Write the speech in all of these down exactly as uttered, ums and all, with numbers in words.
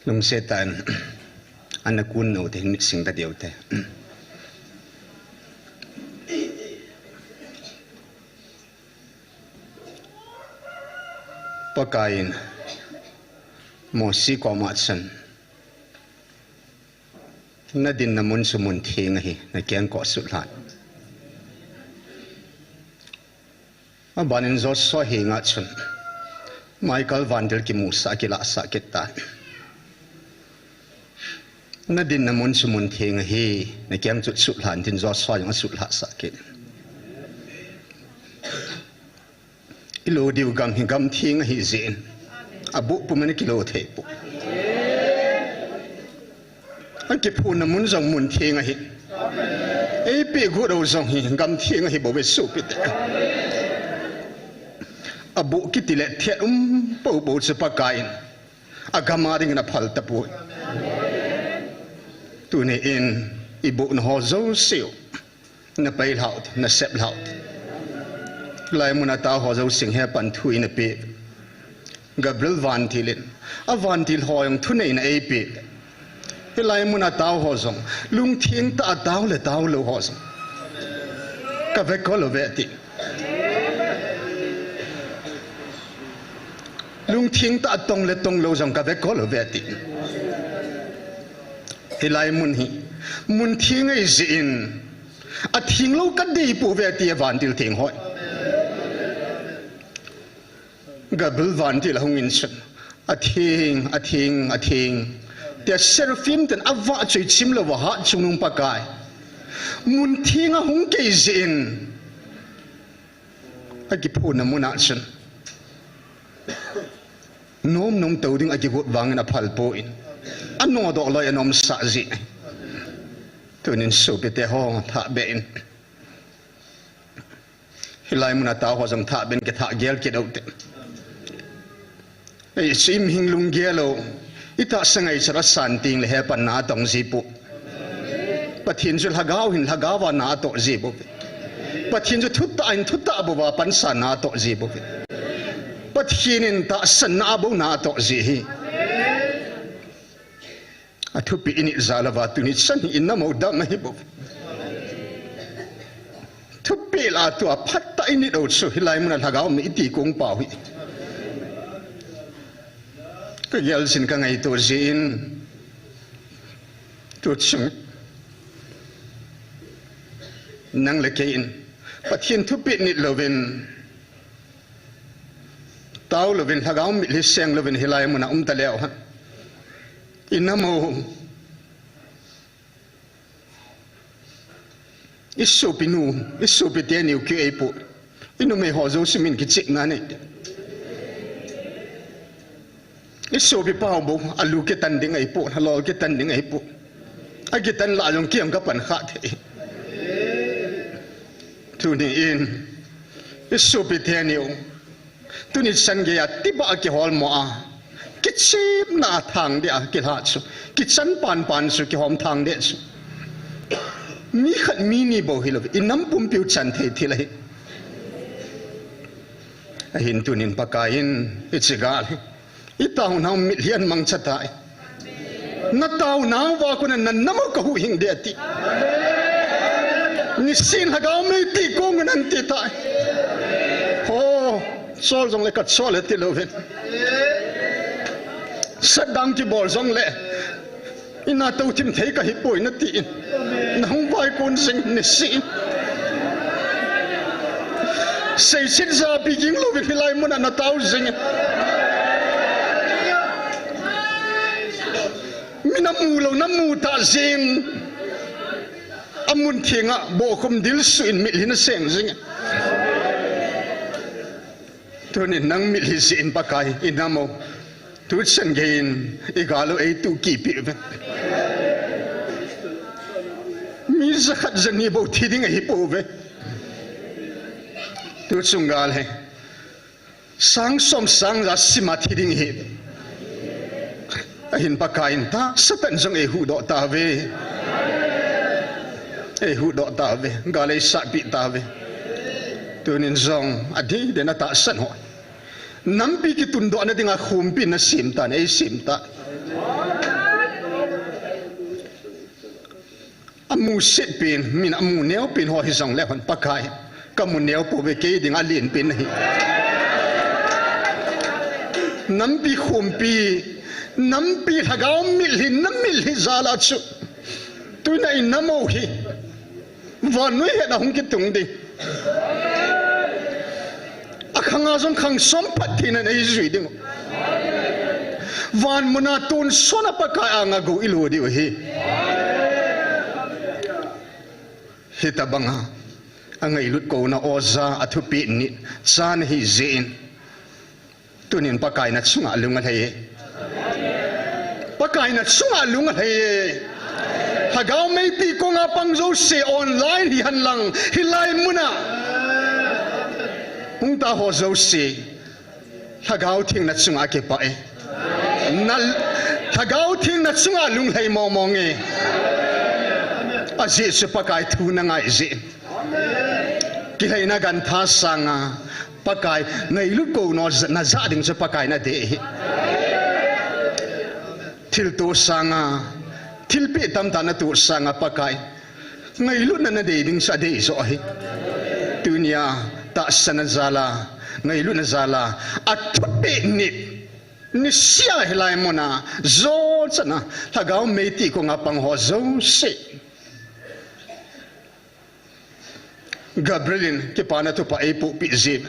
Lungset tah in, ana kun u te, hin mit sing ta diu te. Pakaiyin Mosi koma chun, "Na dinna mun chu mun theng ahi, na kengkoh sut lhan." Abanin Joshua henga chun Michael vantil kimusah, kilahsah kit tan. "Na dinna mun chu mun theng ahi, na keng chu sut lhan," tin Joshua jong asut lhasah kit. Ilo diu gam hi gam theng ahi jeh in, abuh pumin akilo thei poi. Akiphunna mun jong mun theng ahi. Eipeh got u jong hi gam theng ahi bou ve sopite. Abuh kiti le thet um popo chu Pakaiyin agam a dingin aphal tapoi. Tuni in ibuhna ho jouse u na pei lhau te, na sep lhau te. Hilai muna tao ho jouse ding hepan thu eina pe. Gabriel vantil in, avantil ho jong thuneina eipeh. Hilai muna tao ho jong, lungtheng tah a tao le tao lou ho jong, kave kol uve ati. Lungtheng tah a tong le tong lou jong kave kol uve ati. Hilai mun hi mun theng ahi jeh in, atheng lou kadei pouve ati, avantil theng hon. Gabriel vantil ahung in chun, "Atheng, atheng, atheng," tia seraphim ten avahchoi chim louva, hatchungnung Pakai, mun theng ahung kei jeh in, akiphunna muna chun nom nom tou ding akigot vangin aphal poi. Anodoh loi anomsah jeh. Tunin sopite ho, thahbeh in. Hilai muna tao ho jong thahbeh in kithah gel kit u te. Ei, chu imhing lunggel u, itahsa ngaichat asan teng le hepanna atong ji poi. Pathen chu lhagao hin lhagao a na atoh ji bouve. Pathen chu thutah hin thutah bou a pansan na atoh ji bouve. Pathen in tahsan na bou na atoh ji ahi. Athupeh init jal uva tuni chan hi inam u dam ahi bou. Thupeh lah a tua phatah init u chu hilai muna lhagao mi iti kong pau hi. Kagel jin kangaito jin. Tu chung nang le kei in Pathen thupeh nit louvin, tao louvin, lhagao mitlhi seng louvin hilai muna um ta leu hen, inam u, isopinu, isopi teni u ki eipoi. Inumei ho jouse min kichehna nei. Isopi pau bou, alu kitan ding ahipoi, alol kitan ding ahipoi. Akitan lah jong kiam kapan kha thei. Tuni in, isopi teni u, tuni chan gei a tibah a kiholmo a, kichepna thang deh a kilha chu, kichan panpan chu kihom thang deh chu, mi khat mi ni bou hilou, inam pumpi u chan thei thil ahi. Ahin tunin Pakai in, hiche gal hi, itaonau mitlhi in mangcha tai. Nataonau va kona nanam u kahuhhing ding ati. Nisin lhagao mi ti kong nan ti tai. Ho, chol jongle kachol e ti louvin. Shutdown kibol jongle, ina tou thim thei kahipoi nati in. Nahung vaikon jing nisin. Seiset japi ging louvin hilai muna natao jing. Mi namu lou, namu tah jing. Amun thenga bohkhum dilsuh in mitlhi naseng jing. Tunin nang mitlhi jeh in Pakai, inam u, tuchan gei in igal u eituh kit peh uve. Mi jakhat jani bou thi ding ahipouve. Tuchung gal hi sang som sang ja sim a thi ding ahi. Ahin Pakai in tahsa tah in jong eihuhdoh tauve. Eihuhdoh tauve. Gal eisatpeh tauve. Tunin jong adei dei na tahsan ho, nampi kitundohna dinga khompi nasem tan, eisem tan. Amu set pen, min amu neo pen ho hijongle hon Pakai, kamu neo pouve, kei dinga alen pen ahi. Nampi khumpi, nampi lhagao mitlhi, na mitlhi jal a chu, tunia i nam u hi vannoi hetna hung kitung ding. Akhanga jong khang som phat theinan eijui ding u. Van muna tonsot a Pakai anga gou ilu diu ahi. Hitobanga angailut kouna oja, athupeh nit chan ahi jeh in, tunin Pakai nachunga lung alhai e. Pakai nachunga lung alhai e. Lhagao meiti konga pang jouse, online hihen lang, hilai muna hung taho jouse, Lhagao Theng nachunga kipah e. Na, Lhagao Theng nachunga lunglhai mong mong e. Ajeh chu Pakai thu nangai jeh, kilhaina gantha sanga Pakai ngailut kouna najah ding chu Pakai nadei ahi. Thilto sanga, thilpeh tamtah natoh sanga Pakai ngailutna nadei ding chu adei joh ahi. Tunia tahsanna jal a, ngailutna jal a, athupeh nit, nisea hilai muna jochatna Lhagao meiti konga pang ho jouse, Gabriel in kipana thupha eipohpeh jeh,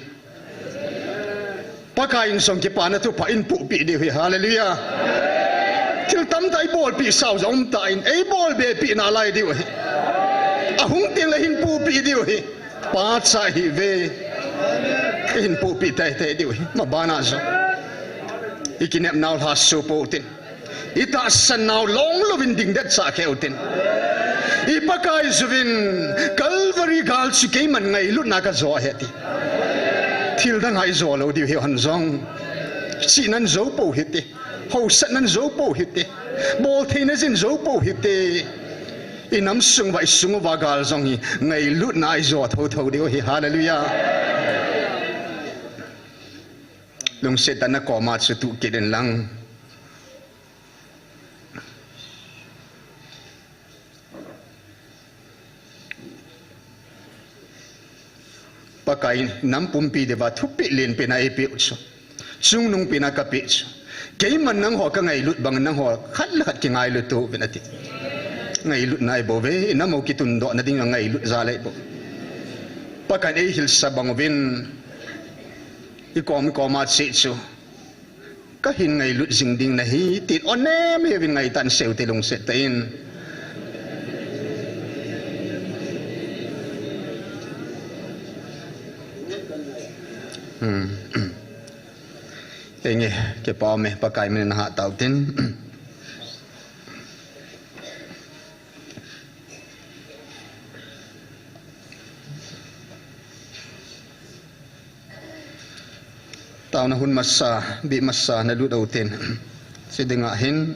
Pakai in jong kipana thupha eipohpeh diu ahi. Hallelujah. Thil tamtah eibolpeh sau jong umtan, eibolbe peh nalai diu ahi. Ahung tengle hinpohpeh diu ahi. Pacha ihiuve, eihinpohpeh teitei diu ahi. Mabana jong ikinepnau lhaso pou tin, itahsannau longlouvin dingdet chah kheu tin, i Pakai jouvin, Calvary gal chu keiman ngailutna kajo ahi ti. Thildang a ijo lou diu ahi hon jong. Chihnan jou pou hite, haosatnan jou pou hite, boltheina jin jou pou hite. Inam sung uva, isung uva gal jong hi ngailutna a ijo thouthou diu ahi. Hallelujah. Lungset tah a nakoma chu tuh kit inlang, Pakai in nam pumpi diuva thupeh lenpen a eipeh u chu, chungnungpen a kapeh chu, keiman nangho kangailut bang nangho khat le khat kingailu tauvin ati. Ngailutna ahibouve, inam u kitundohna dinga ngailut jal ahibou. Pakai in eihilsa bang uvin, ikom koma cheh chu kahin ngailut jing ding nahi tin onem heuvin ngaitan seute lungset tah in. Hmm. Enge, kipa ume, Pakai min in hah tau tin. Taona hun masa, bih masa nalut utin, chiding ahin,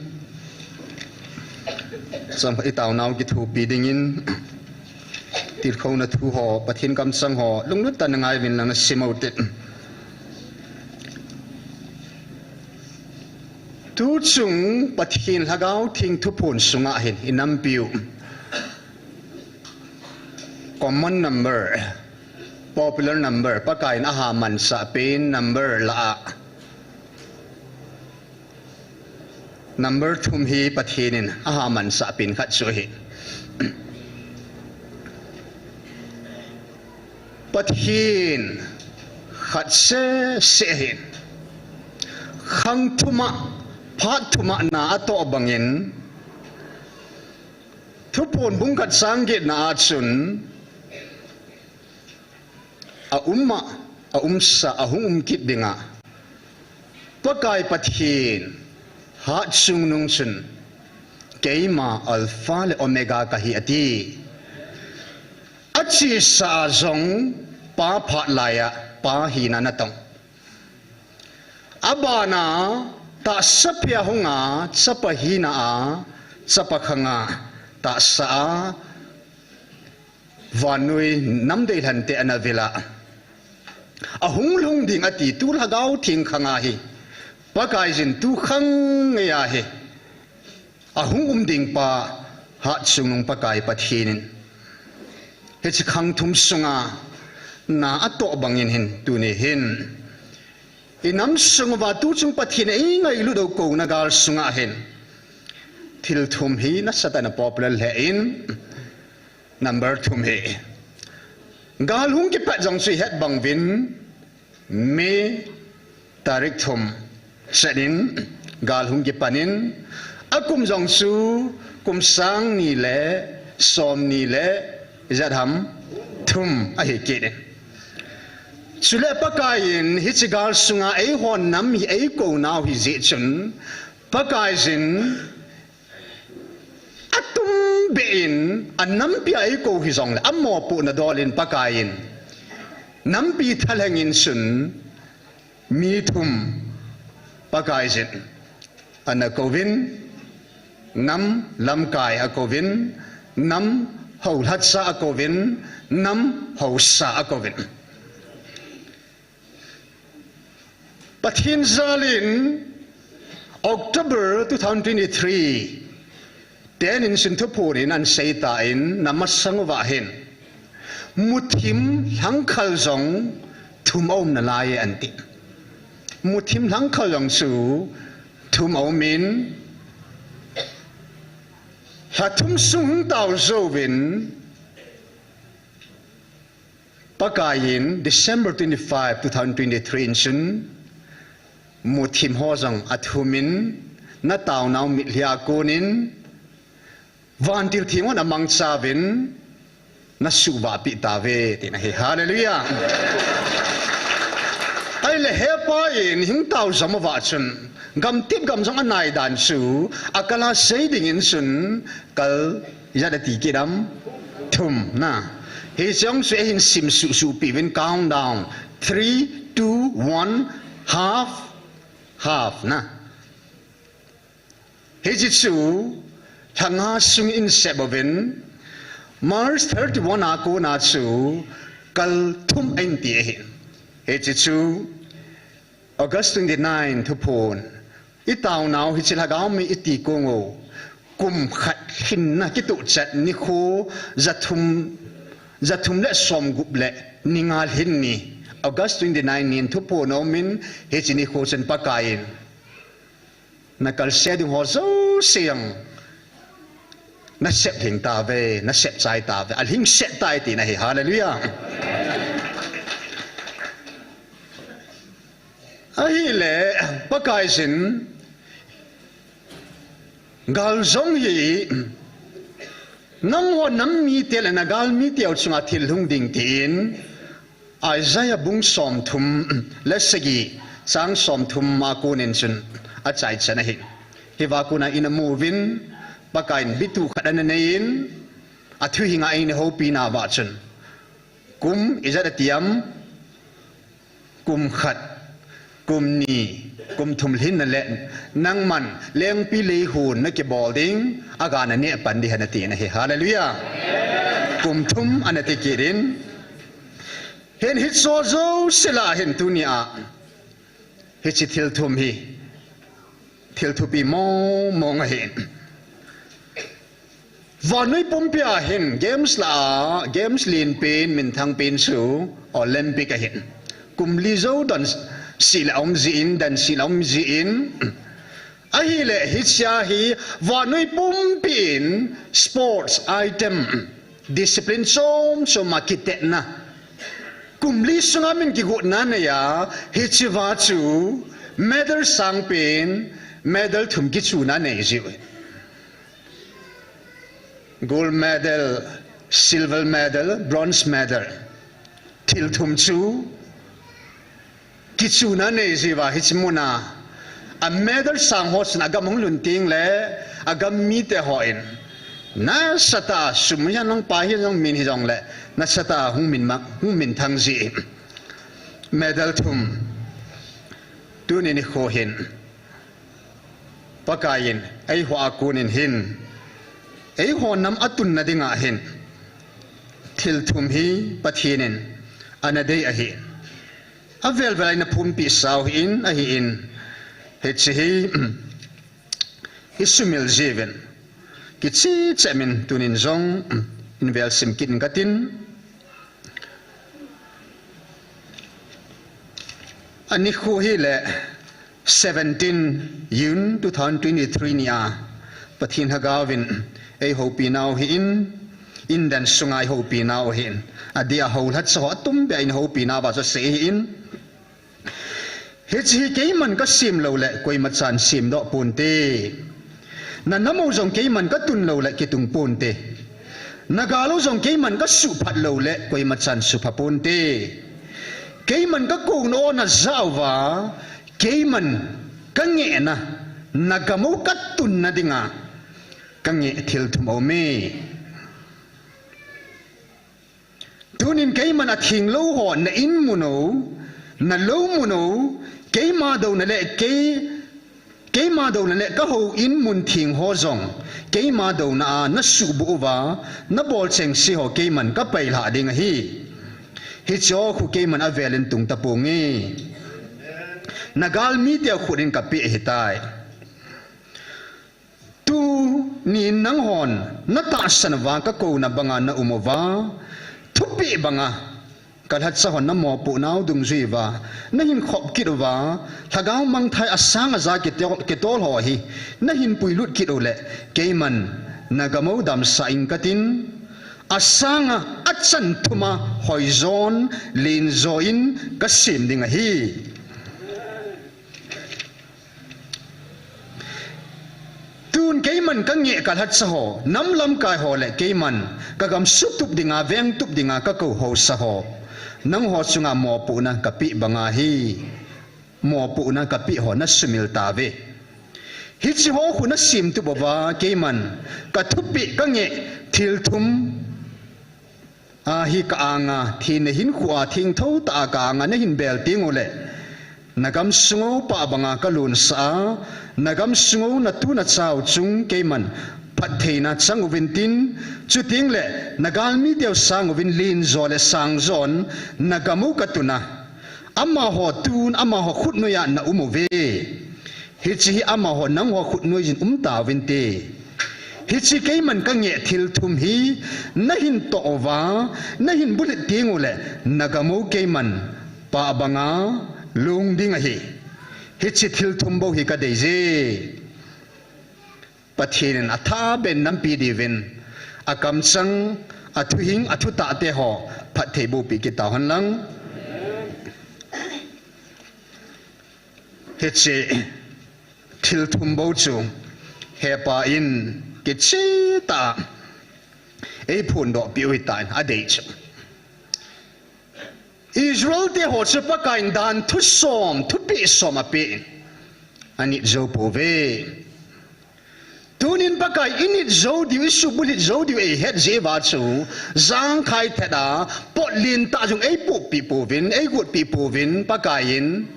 chomkhat itaonau kithopi dingin, tilkhouna thu ho, Pathen kamchang ho lunglut tah in nangai uvin lang nasim utin. Tuchung Pathen Lhagao Theng thuphon sunga hin inampiu common number, popular number, Pakai in aha mansah pen number lah a, number thum hi Pathen in aha mansah pen khat chu ahi. Pathen khat seh seh ahin, khang thum a, phat thum a na atoh bangin, Thuphon bung khat chang get na a chun, a um a, a umsa, a hung um kit ding a, Pakai Pathen hatchungnung chun, "Keima Alpha le Omega kahi," ati. A chesa a jong Pa phat lai a Pa hina na tong. A bana tahsa phe a hung a, chapa hina a, chapa khang a, tahsa a, vannoi nam deilhen te ana vil a, a hung lhung ding ati tu Lhagao Theng khang a hi, Pakaiyin tu khang ngei a hi, a hung um ding Pa Hatchungnung Pakai Pathen in hiche khang thum sunga na atoh bangin hin tuni hin i nam sung uva tuchung Pathen in eingailut u kouna gal sunga hin thil thum hi nasatah in a popular lheh in, number thum hi gal hung kipat jong chu i het bang uvin, May tarik thum chet in gal hung kipan in, akum jong chu kum sang ni le som ni le ijat ham thum ahi kit in. Chule Pakai in hiche gal sunga eiho nam hi eikou nau hi jeh chun, Pakai jin atum beh in a nampi a eikou hi jongle, amopohna dol in Pakai in nampi thalheng in chun mi thum Pakai jin ana kouvin, nam lamkai akouvin, nam houlhatcha akouvin, nam haosa akouvin. Pathen jal in October two thousand twenty-three ten in chun thuphon in ahin seitan, na masang uva hin muthim lhangkhal jong thum aum nalai e ati. Muthim lhangkhal jong chu thum aum in, lha thum sung hung tao jouvin, Pakai in December twenty-five, two thousand twenty-three in chun muthim ho jong athum in, na taonau mitlhi a kon in vantil theng hon amangcha uvin, na suhvahpi tauve, tina ahi. Hallelujah. Ahile hepa in hung tao jom uva chun, gamtep gam jong anai dan chu akal a sei ding in chun kal ijat ati kit am? Thum na. Hiche jong chu eihin sim suhsuh peh uvin, countdown. Three, two, one, half, half na. Hiche chu lha nga sung in sep uvin, March thirty-one a kon a chu kal thum ahin ti ahi. Hiche chu August twenty-nine thuphon. I taonau hiche lhagao mi i ti kong u. Kum khat lhinna kituh chet nikho ja thum, ja thum le som gup le ni nga lhin ni, August twenty-nine nin thuphon aum in, hiche nikho chun Pakai in na kalse ding ho jouse jong na sep lhing tauve, na sep chai tauve, alhingset tai tina ahi. Hallelujah. Ahile Pakai jin gal jong hi nangho nam mite le na gal mite u chunga thil lhung ding tin Isaiah bung som thum le sagi, chang som thum a kon in chun achaichan ahi. Hiva kon a ina mu uvin, Pakai in bituh khat ana nei in, athu hi nga eina houpi nauva chun, kum ijat ati am? Kum khat, kum ni, kum thum lhinna le nangman lengpi leihun na kibol ding, aga na neh pan ding ahi tina ahi. Hallelujah. Kum thum ana ti kit in, hin hiche jouse lah a hin tuni a hiche thil thum hi thil thupi mong mong ahi. Vannoi pumpi a hin games lah a, games lenpen, minthangpen chu Olympic ahin, kum li jou dan seh le aum jin, dan seh le aum jin, ahile hichea hi vannoi pumpi in sports item, discipline chom chom a kitetna, kum li sunga min kigotna nei a, hichea chu medal sangpen, medal thum kichuna nei jiu. Gold medal, silver medal, bronze medal, thil thum chu kichuna nei jiuva, hiche muna a medal sang ho chun agam hung lhun teng le agam mite hon nasatah a, sum hihen lang, pai hihen lang, min hijongle nasatah a hung min ma, hung minthang ji. Medal thum. Tuni nikho hin Pakai in eiho a kon in hin, eiho nam atunna dinga hin thil thum hi Pathen in ana dei ahi. Avel vel a ina phonpeh sau hi in, ahi in, hiche hi i sumil jiuvin. Kichi chemin tunin jong in vel sim kit in katin. Ani khu hi le seventeen June two thousand twenty-three ni a Pathen Lhagao vin ei houpi nau hi in, in dan sunga ei houpi nau hi in. Adia hou lhat sa ho atum be in houpi nau va sa se hi in. Hiche hi keiman ka sim lou le koima chan sim doh pon te. Na namo jong keiman ka tun lou le kitung pon te. Na gal u jong keiman ka suphat lou le koima chan supha pon te. Keiman ka kou na o na ja uva, keiman ka ngeh na, na gam u ka tun na dinga, ka ngeh thil thum aum e. Tunin keiman a thing lou ho na in mun u, na lou mun u, keima douna le kei, keima douna le ka hou in mun thing ho jong, keima douna a na suhbuh uva, na bol cheng si ho keiman ka pai lha ding ahi. Hiche ho khu keiman a vel in tung ta pong e. Na gal mite khut in ka pe ahi tai. Tunin nanghon na tahsan uva ka kouna banga na um uva, thupeh banga ka lhatsa hon na mopoh nau dungjui uva, na hin khop kit uva, lhagao mangthai asang aja kitol, kitol ho hi, na hin puilut kit u le, keiman na gam u damsah ing katin, asanga achan thuma hoijon, lenjo in ka sem ding ahi. Tun keiman ka ngeh ka lhatsa ho, nam lamkai ho le keiman ka gam sutup dinga, vengtup dinga ka kou hausa ho, nangho chunga mopohna ka peh banga hi, mopohna ka peh ho na sumil tauve. Hiche ho khu na semtup uva keiman ka thupeh ka ngeh thil thum ahi ka anga, thina hinkhoa thengtho tah a ka anga na hin bel teng u le, na gam sung u pah banga ka lonsah a, na gam sung u na tu na cha u chung keiman phattheina chang uvin tin, chuteng le na galmi teu sang uvin lenjo le sangjon na gam u ka tun a, amaho tun, amaho khutnoi a na um uve. Hiche hi amaho nangho khutnoi jin um tauvin te. Hiche keiman ka ngeh thil thum hi na hin toh uva, na hin bulhit teng u le, na gam u keiman pah banga long ding ahi. Hiche thil thum bou hi ka dei je. Pathen in atha ben nampi diuvin, akamchang, athuhing, athutah te ho phatthei boh peh kit tau hen lang. Hiche thil thum bou chu hepa in kicheh tah a ei phondoh peh u hitan, adei chu. Israel te ho chu Pakai in dan thu som, thupeh som apeh in, anit jou pouve. Tunin Pakai i nit jou diu, i subulhit jou diu ei het jeh uva chu, jangkhai thet a, pot lentah jong ei poppeh pouvin, ei gotpeh pouvin, Pakai in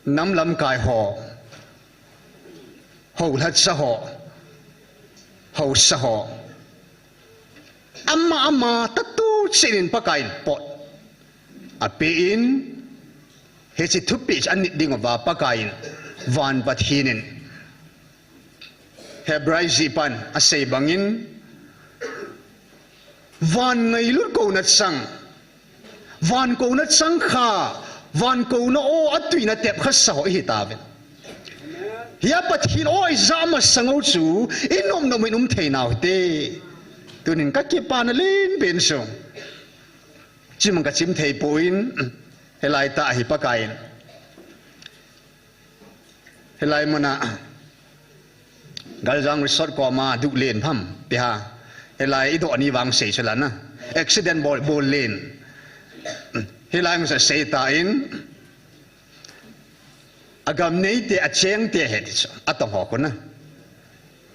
nam lamkai ho, hou lhatsa ho, hausa ho, ama ama tah tu chet in Pakai in pot apeh in, hiche thupeh chu anit ding uva Pakai in, van Pathen in, Hebrai jihpan asei bangin, van ngailut kouna chang, van kouna chang kha, van kouna o atuina tep kha sa ho ihi tauvin. Hia Pathen o ija masang u chu i nopnop in um thei nau hite. Tunin ka kipana lenpen chu, chimang ka chim thei poi, hilai tah hi Pakai in, hilai muna Galjang Resort koma duh len pham, pi ha. Hilai i doh ni vang sei chu la na. Accident bol, bol len. Hilai muna sei tan, agam neite, achengte ahi ti chu, atong ho khu na.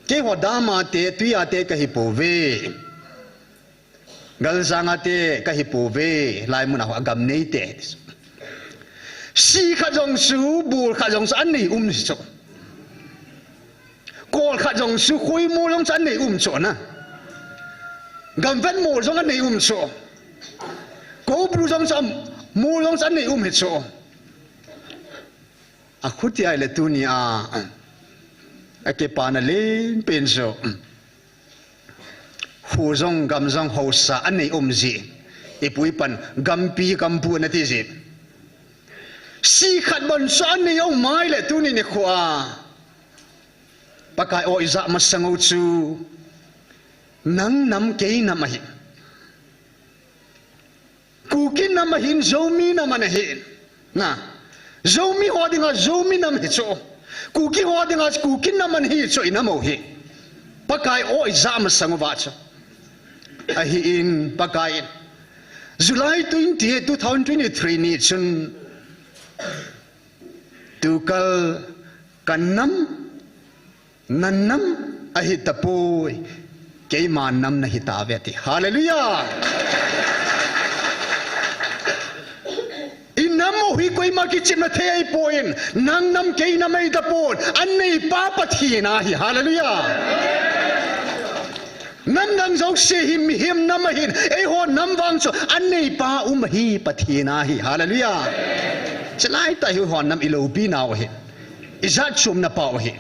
Keiho dam a te, tui a te kahi pouve. Galjang a te kahi pouve, hilai muna ho agam neite. Si khat jong chu, bul khat jong chu, anei um chu. Kol khat jong chu, khui mol jong chu, anei um chu na. Gam vet mol jong anei um chu. Kobru jong chu, mol jong chu, anei um hi chu. Akhuti ahile tuni a, Akipana lenpen chu, kho jong gam jong haosa anei um jeh, ipu ipan gampi gampu ana ti jeh. Sikhat bon chu anei um mai le tuni nikho a, Pakai aw ijat masang u chu, nang nam kei nam ahi. Kuki nam ahin, Zomi nam ana hin. Na, Zomi ho dinga Zomi nam hi chu, Kuki ho dinga Kuki nam ana hi chu, inam u hi. Pakai aw ijat masang uva chu. Ahin, Pakai in July twenty-eight, two thousand twenty-three ni chun, tukal ka nam, na nam ahi tapoi, keima nam nahi tauve ati. Hallelujah! Inam u hi koima kichepna thei ahipon, nang nam kei nam ahi tapon, aneipa Pathen ahi. Hallelujah! Nam dang jouse hi mihem nam ahin, eiho nam vang chu aneipa um ahi, Pathen ahi. Hallelujah! Chulai tah hi eiho nam iloupina u ahi. Ijat chomna pa u ahi.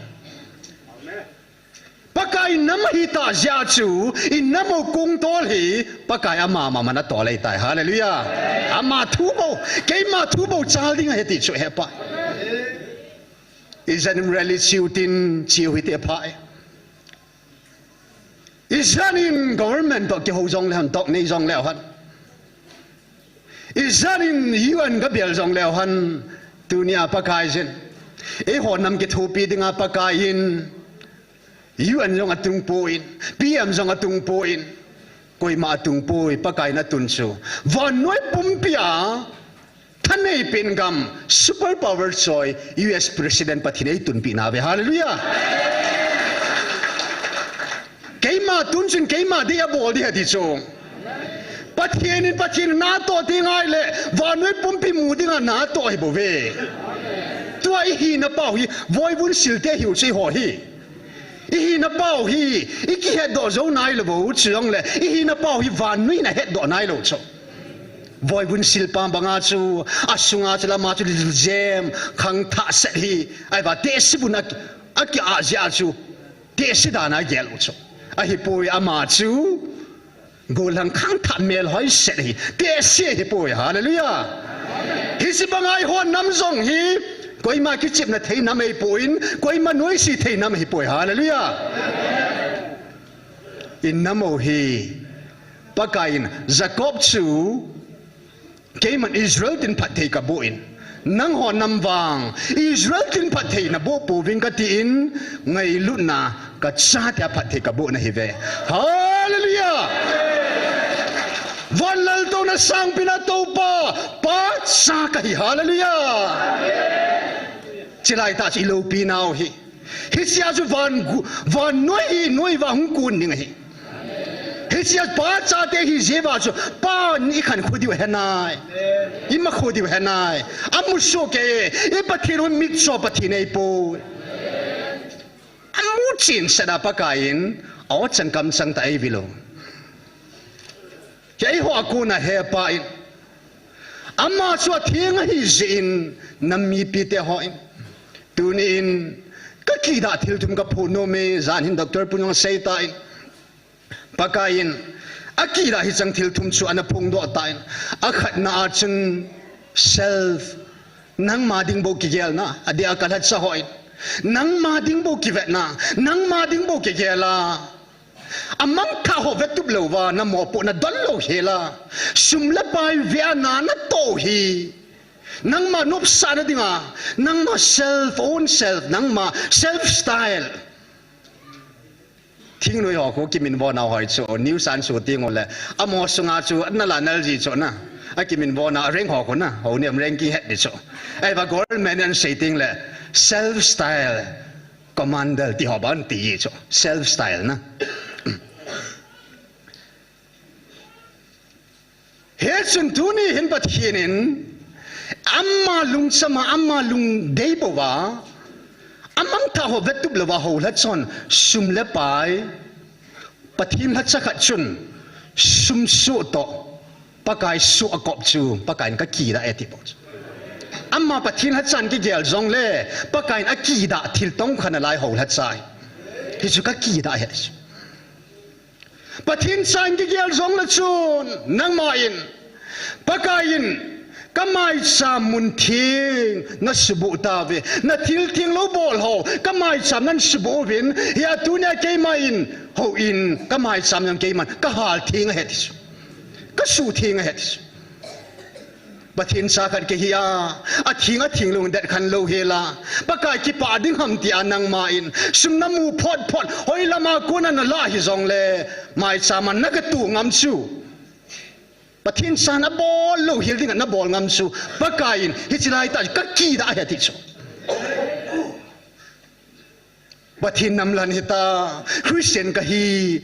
Pakai nam ahi tah jeh a chu, inam u kongtol hi, Pakai ama mama natol ahitai. Hallelujah! Ama thu bou, keima thu bou chal ding ahi ti chu hepa. Ijat in rally cheu tin, cheu hite pha e. Ijat in government toh kihou jongleu hen, talk nei jongleu hen. Ijat in U N gabel jongleu hen. Tunia Pakaiyin eiho nam kithopi dinga Pakai in U N jong atungpoi, P M jong atungpoi, koima atungpoi, Pakai in atun chu vannoi pumpia thanei pen gam, super power choi, U S President Pathen in eitunpeh nauve. Hallelujah! Keima tun chun keima dei abol ding ahi ti chu. Pathen in Pathen natoh ding ahile, vannoi pumpi mu dinga natoh ahibouve. Tua ihina pau hi, voivun silte hiu chu eiho hi. Ihina pau hi ikihetdoh jou nailou bou, chujongle ihina pau hi vannoiyin ahetdoh nailou chu. Voivun silpa banga chu, asunga chu lama chu liljem, khangthah set hi, ahivang tehse vun a, akiah jeh a chu, tehse dan a gel u chu. Ahipoi, ama chu gollhang khangthah melhoi set ahi, tehse ahipoi. Hallelujah! Hiche banga eiho nam jong hi koima kichepna thei nam ahipon, koima noise thei nam ahipoi. Hallelujah! Inam u hi, Pakaiyin Jacob chu, keiman Israel tin phatthei kaboh in, nangho nam vang Israel tin phatthei naboh pouving katin, ngailutna kachatea phatthei kaboh nahiuve. Hallelujah! Van laltouna sangpena toupa, pacha kahi. Hallelujah! Chulai tah chu iloupina u hi. Hichea chu van gu-, vannoi hi noiva hung kun ding ahi. Hichea pachate hi jeh uva chu, pan ikhankho diu ahenai, imakho diu ahenai. Amusoh kei, i Pathen u mitcho Pathen ahipoi. Amuchen set a Pakaiyin, aw chang kamchang tah eivil u. Keiho a kona hepa in, ama chu atheng ahijeh in, nam mipite hon, tunin kakidah thil thum kaphon nome, jan hin Doctor Pu in jong aseitan, Pakaiyin akidah hicheng thil thum chu ana phongdoh tan, akhatna a chun self, nangma ding bou kigelna, adeh a kalhacha hon, nangma ding bou kivetna, nangma ding bou kigel a, amangthah ho vetup louva, namopohna donlou hela, sum le pai vea na natoh hi, nangma nopsahna dinga, nangma self, own self, nangma self style. Thingnoi ho khu kiminvo nau hoi chu, news a naso teng uleh, amaho sunga chu nal a nal ji chu na, akiminvona rank ho khu na, hounem rank kihet di chu. Ahivang government in asei tengle, self style commander tiho bang ti ji chu, self style na. Hichun tuni hin Pathen in ama lungchama, ama lungdei bouva, amangthah ho vetup louva houlhachon sum le pai, Pathen lhacha khat chun sum soh toh Pakai soh akop chu Pakaiyin kakidah e ti bou chu. Ama Pathen lhachan kigel jongle Pakaiyin akidah thil tongkha nalai houlhacha hi. Hichu ka kidah ahi. Pathen chan kigel jongle chun, nangma in, Pakai in, ka maicham mun theng na suboh tauve, na thil theng lou bol ho, ka maicham nan suboh uvin, hia tunia keima in, houin, ka maicham jong keiman, ka hal theng ahi ti chu. Ka suh theng ahi ti chu. Pathen cha khat kahi a, atheng atheng lou, det khen lou hela. Pakai kipah ding ham tia nangma in, sum namu phot phot, hoilama kona nalah hijongle, maicham a na katoh ngam chu. Pathen chan abol louhel dinga nabol ngam chu, Pakai in, hiche laitah chu ka kidah ahi ti chu. Pathen nam lhen hita, Christian kahi,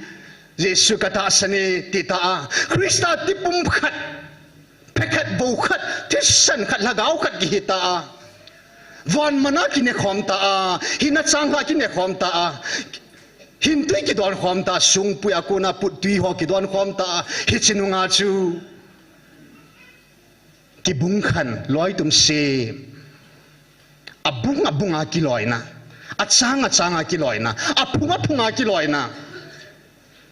Jesu ka tahsan e, ti ta a, Christa tipum khat, phe khat, bou khat, thisan khat, lhagao khat kihi ta a, van mana kine khom ta a, hinna changlhah kine khom ta a, hintui kidon khom ta, sungpui a kona puttui ho kidon khom ta a, hiche nunga chu, kibung khen, loi tum sem. Abung abunga kiloina. Achang achanga kiloina. Aphung aphunga kiloina.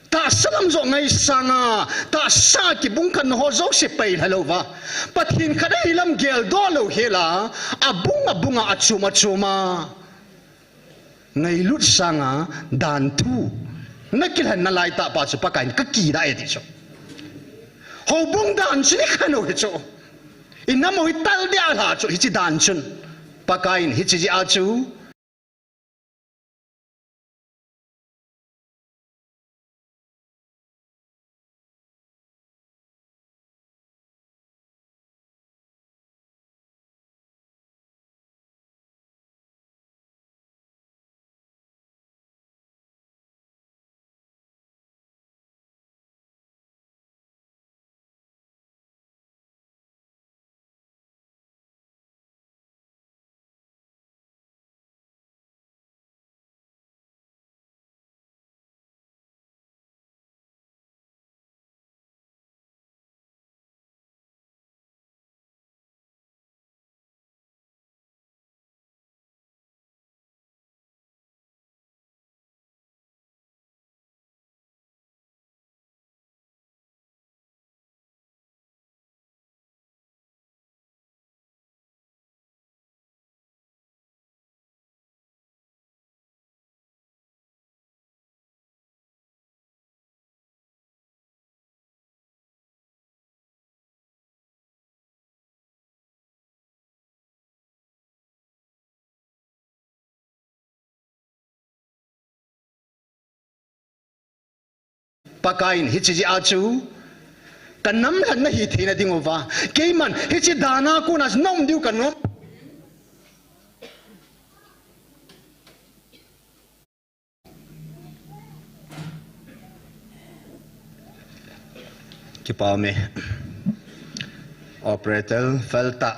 Tahsa lam joh ngaisanga, tahsa kibung khen ho jouse pailha louva, Pathen khat ahi lam geldoh louhela, abung abunga, achom achoma ngailut sanga danthu na kilhen nalaitah pa chu Pakai in ka kidah e ti chu. Houbung dan chu i khen u hi chu. I nam u hi tal dia lha chu hiche dan chun. Pakai in hiche jeh a chu Pakai in hiche jeh a chu ka nam lhen nahi theina diuva, keiman hiche dan a kona nom diu ka nom. Kipa ume. Operator, fel tah.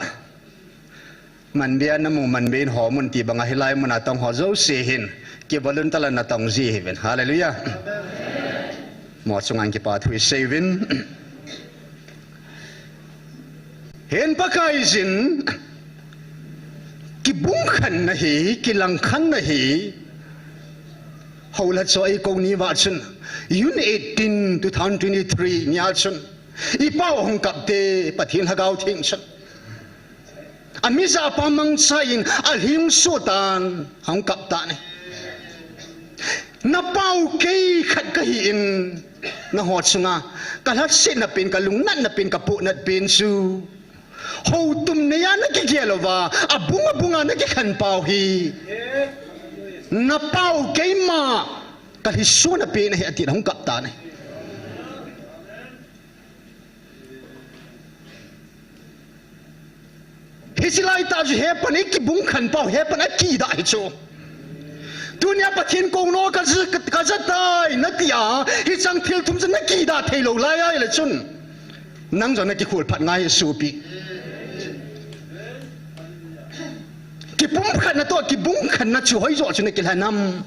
Manbia namu, manbia in ho mun ti banga hilai muna tong ho jouse hin, kivolunteer la natong ji hiuvin. Hallelujah. Mo chunga kipa thu isei uvin. Hin Pakai jin, kibung khen nahi, kilang khen nahi. Houla choi kou ni va chun, June eighteen, two thousand twenty-three nia chun, i pau hung kap te, Pathen Lhagao Theng chun. Amija pa mangcha in, alhing sutan, hung kap tan e. Na pau kei khat kahi in, nangho chunga, ka lhasetna pen, ka lungnatna pen, ka pohnat pen chu. Houtum neiya na kigel uva, abung abunga na kikhen pau hi. Na pau keima, ka lhisona pen ahi ati, hung kap tan e. Hiche laitah chu hepan i kibung khen pau, hepan akidah hi chu. Tunia Pathen kou nom ka ja, ka ja tai nati a, hicheng thil thum chu na kidah thei lou lai ahile chun. Nang jong na kikhol phat ngai hi sopi. Kipumkhatna toh, kibungkhatna chu hoijoh chu na kilhen am.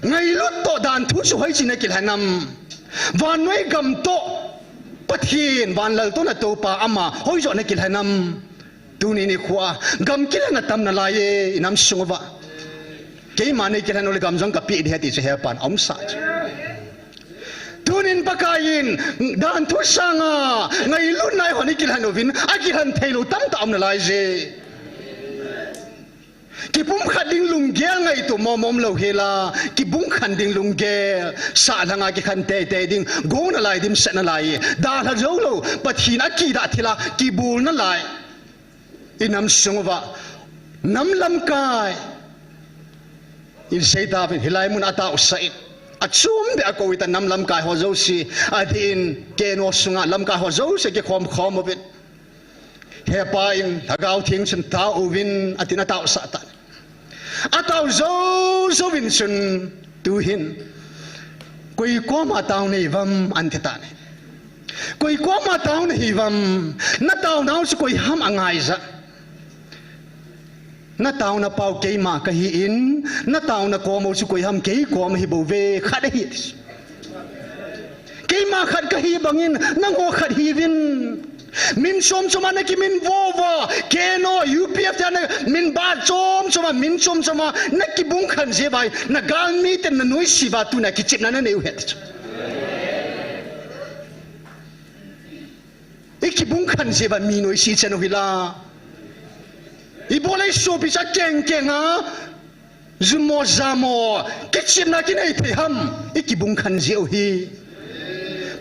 Ngailut toh danthu chu hoiche na kilhen am. Vannoi gam toh, Pathen vanlal toh na toupa ama hoijoh na kilhen am. Tuni nikho a, gam kilhen atam nalai e, i nam sung uva. Keima nei kilhen uleh gam jong kapeh ding ahi ti chu hepan aumsah chu. Tunin Pakaiyin dan thu sanga ngailutna eihon ikilhen uvin, akilhen theilou tamtah aum nalaiye. Kipumkhat ding lunggel ngaito mong mong lou hela, kibungkhen ding lunggel, sahlanga kikhen teitei ding, go nalai, dimset nalai, dalha jou lou, Pathen akidah thila kibol nalai. Inam sung uva nam lamkai in seitauvin, hilai mun ataosah in, achom beh a akou hita, nam lamkai ho jouse adin, keno sunga lamkai ho jouse kikhom khom uvin. Hepa in Lhagao Theng chun tao uvin, atin ataosah tan. Atao jou jouvin chun, tuhin, koi koma tao nahiuvam, ati tan. Koi koma tao nahiuvam, nataonau chu koi ham angaija. Nataona pau keima kahin, nataona kom u chu koi ham, kei kom ahibouve, khat ahi. Keima khat kahi bangin, nangho khat hiuvin. Min chom choma nakiminvo uva, keno, U P F te namin ba chom choma, min chom choma nakibungkhen jeh uva, nagalmiten nanoise uva, tuna kichepna nanei u ahi ti chu. Ikibungkhen jeh uva mi noise ichan u hila. Ibol a isopi chu akeng keng a, jumo jamo, kichepna kinei thei ham, ikibungkhen jeh u hi.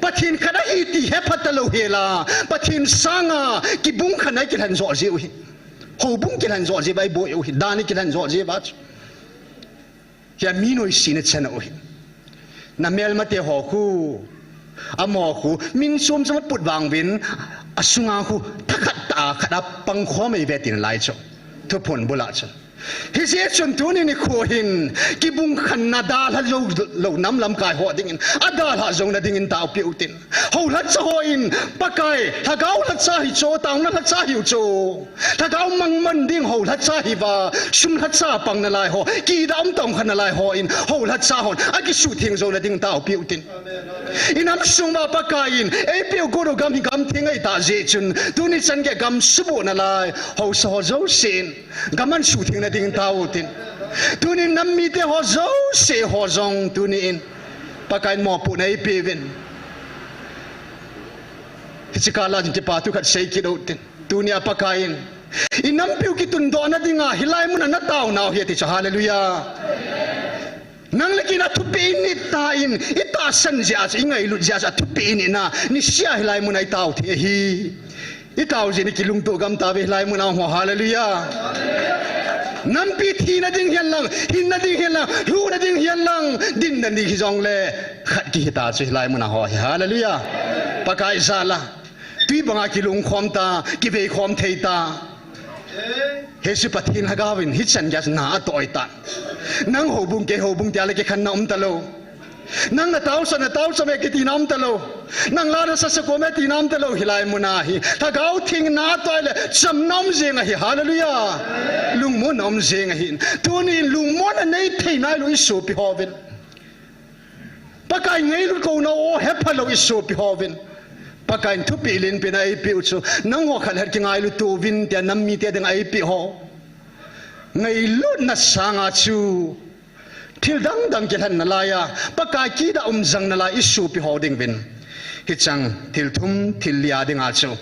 Pathen khat ahi ti hepha talou hela, Pathen sanga kibungkhen a ikilhen joh jeh u hi. Houbung kilhen joh jeh uva iboi u hi, dan ikilhen joh jeh uva chu. Hia mi noise na chan u hi. Namelmate ho khu, amaho khu, min chom choma put vang uvin, asunga khu, thakhat tah a khat a pangkhom eive tin lai chu. Thuphon bula chu. Hijeh chun tuni nikho hin, kibungkhenna dalha jou lou nam lamkai ho dingin, adalhah jouna dingin taopeh utin. Houlhacha hon, Pakai, Lhagao lhacha hichu, taona lhacha hichu. Lhagao mangman ding houlhacha hiuva, sum lhacha pang nalai ho, kidah um tong kha nalai hon, houlhacha hon akisuhtheng jouna ding taopeh utin. Inam sung uva Pakaiyin eipeh u got u gam hi gam theng ahitah jeh chun, tuni chan geiya gam suboh nalai haosa ho jousen, gam an suhthengna ding taotin. Tunin nam mite ho jouse ho jong tunin Pakaiyin mopohna eipeuvin. Hiche kah a chun kipa thu khat sei kit utin. Tunia Pakaiyin, inampiu kitundohna dinga hilai muna nataonau ahi ti chu, hallelujah. Nang le kei in athupeh init tan, itahsan jeh a chu, ingailut jeh a chu, athupeh initna, nisea hilai muna itao thei ahi. Itao jeh in ikilungtoh gam tauve hilai muna ho, hallelujah. Nampi thina ding hihen lang, hinna ding hihen lang, lhuhna ding hihen lang, dinna ding hijongle, khat kihita chu hilai muna ho hi, hallelujah. Pakai jal a. Twi banga kilungkhom ta, kiveikhom thei ta. Hiche Pathen Lhagaovin hichan geiya na atoh tan. Nang houbung kei houbung tia le kikhenna um talou. Nang nataosah, nataosah e kitina um talou. Nang la nasa sa kom e tina um talou, hilai muna hi. Lhagao Theng na atoh le chamna um jeng ahi, hallelujah. Lungmonna um jeng ahi. Tunin lungmonna nei thei nailou isopi hovin. Pakai ngailut kouna u hephalou isopi hovin. Pakaiyin thupeh lenpen a eipeh u chu, nangho khat le khat kingailut uvin tia nam mite dinga eipeh ho. Ngailutna sanga chu, thil dang dang kilhen nalai a, Pakai kidah um jeng nalai isopi ho dinguvin. Hicheng thil thum, thil li a dinga chu,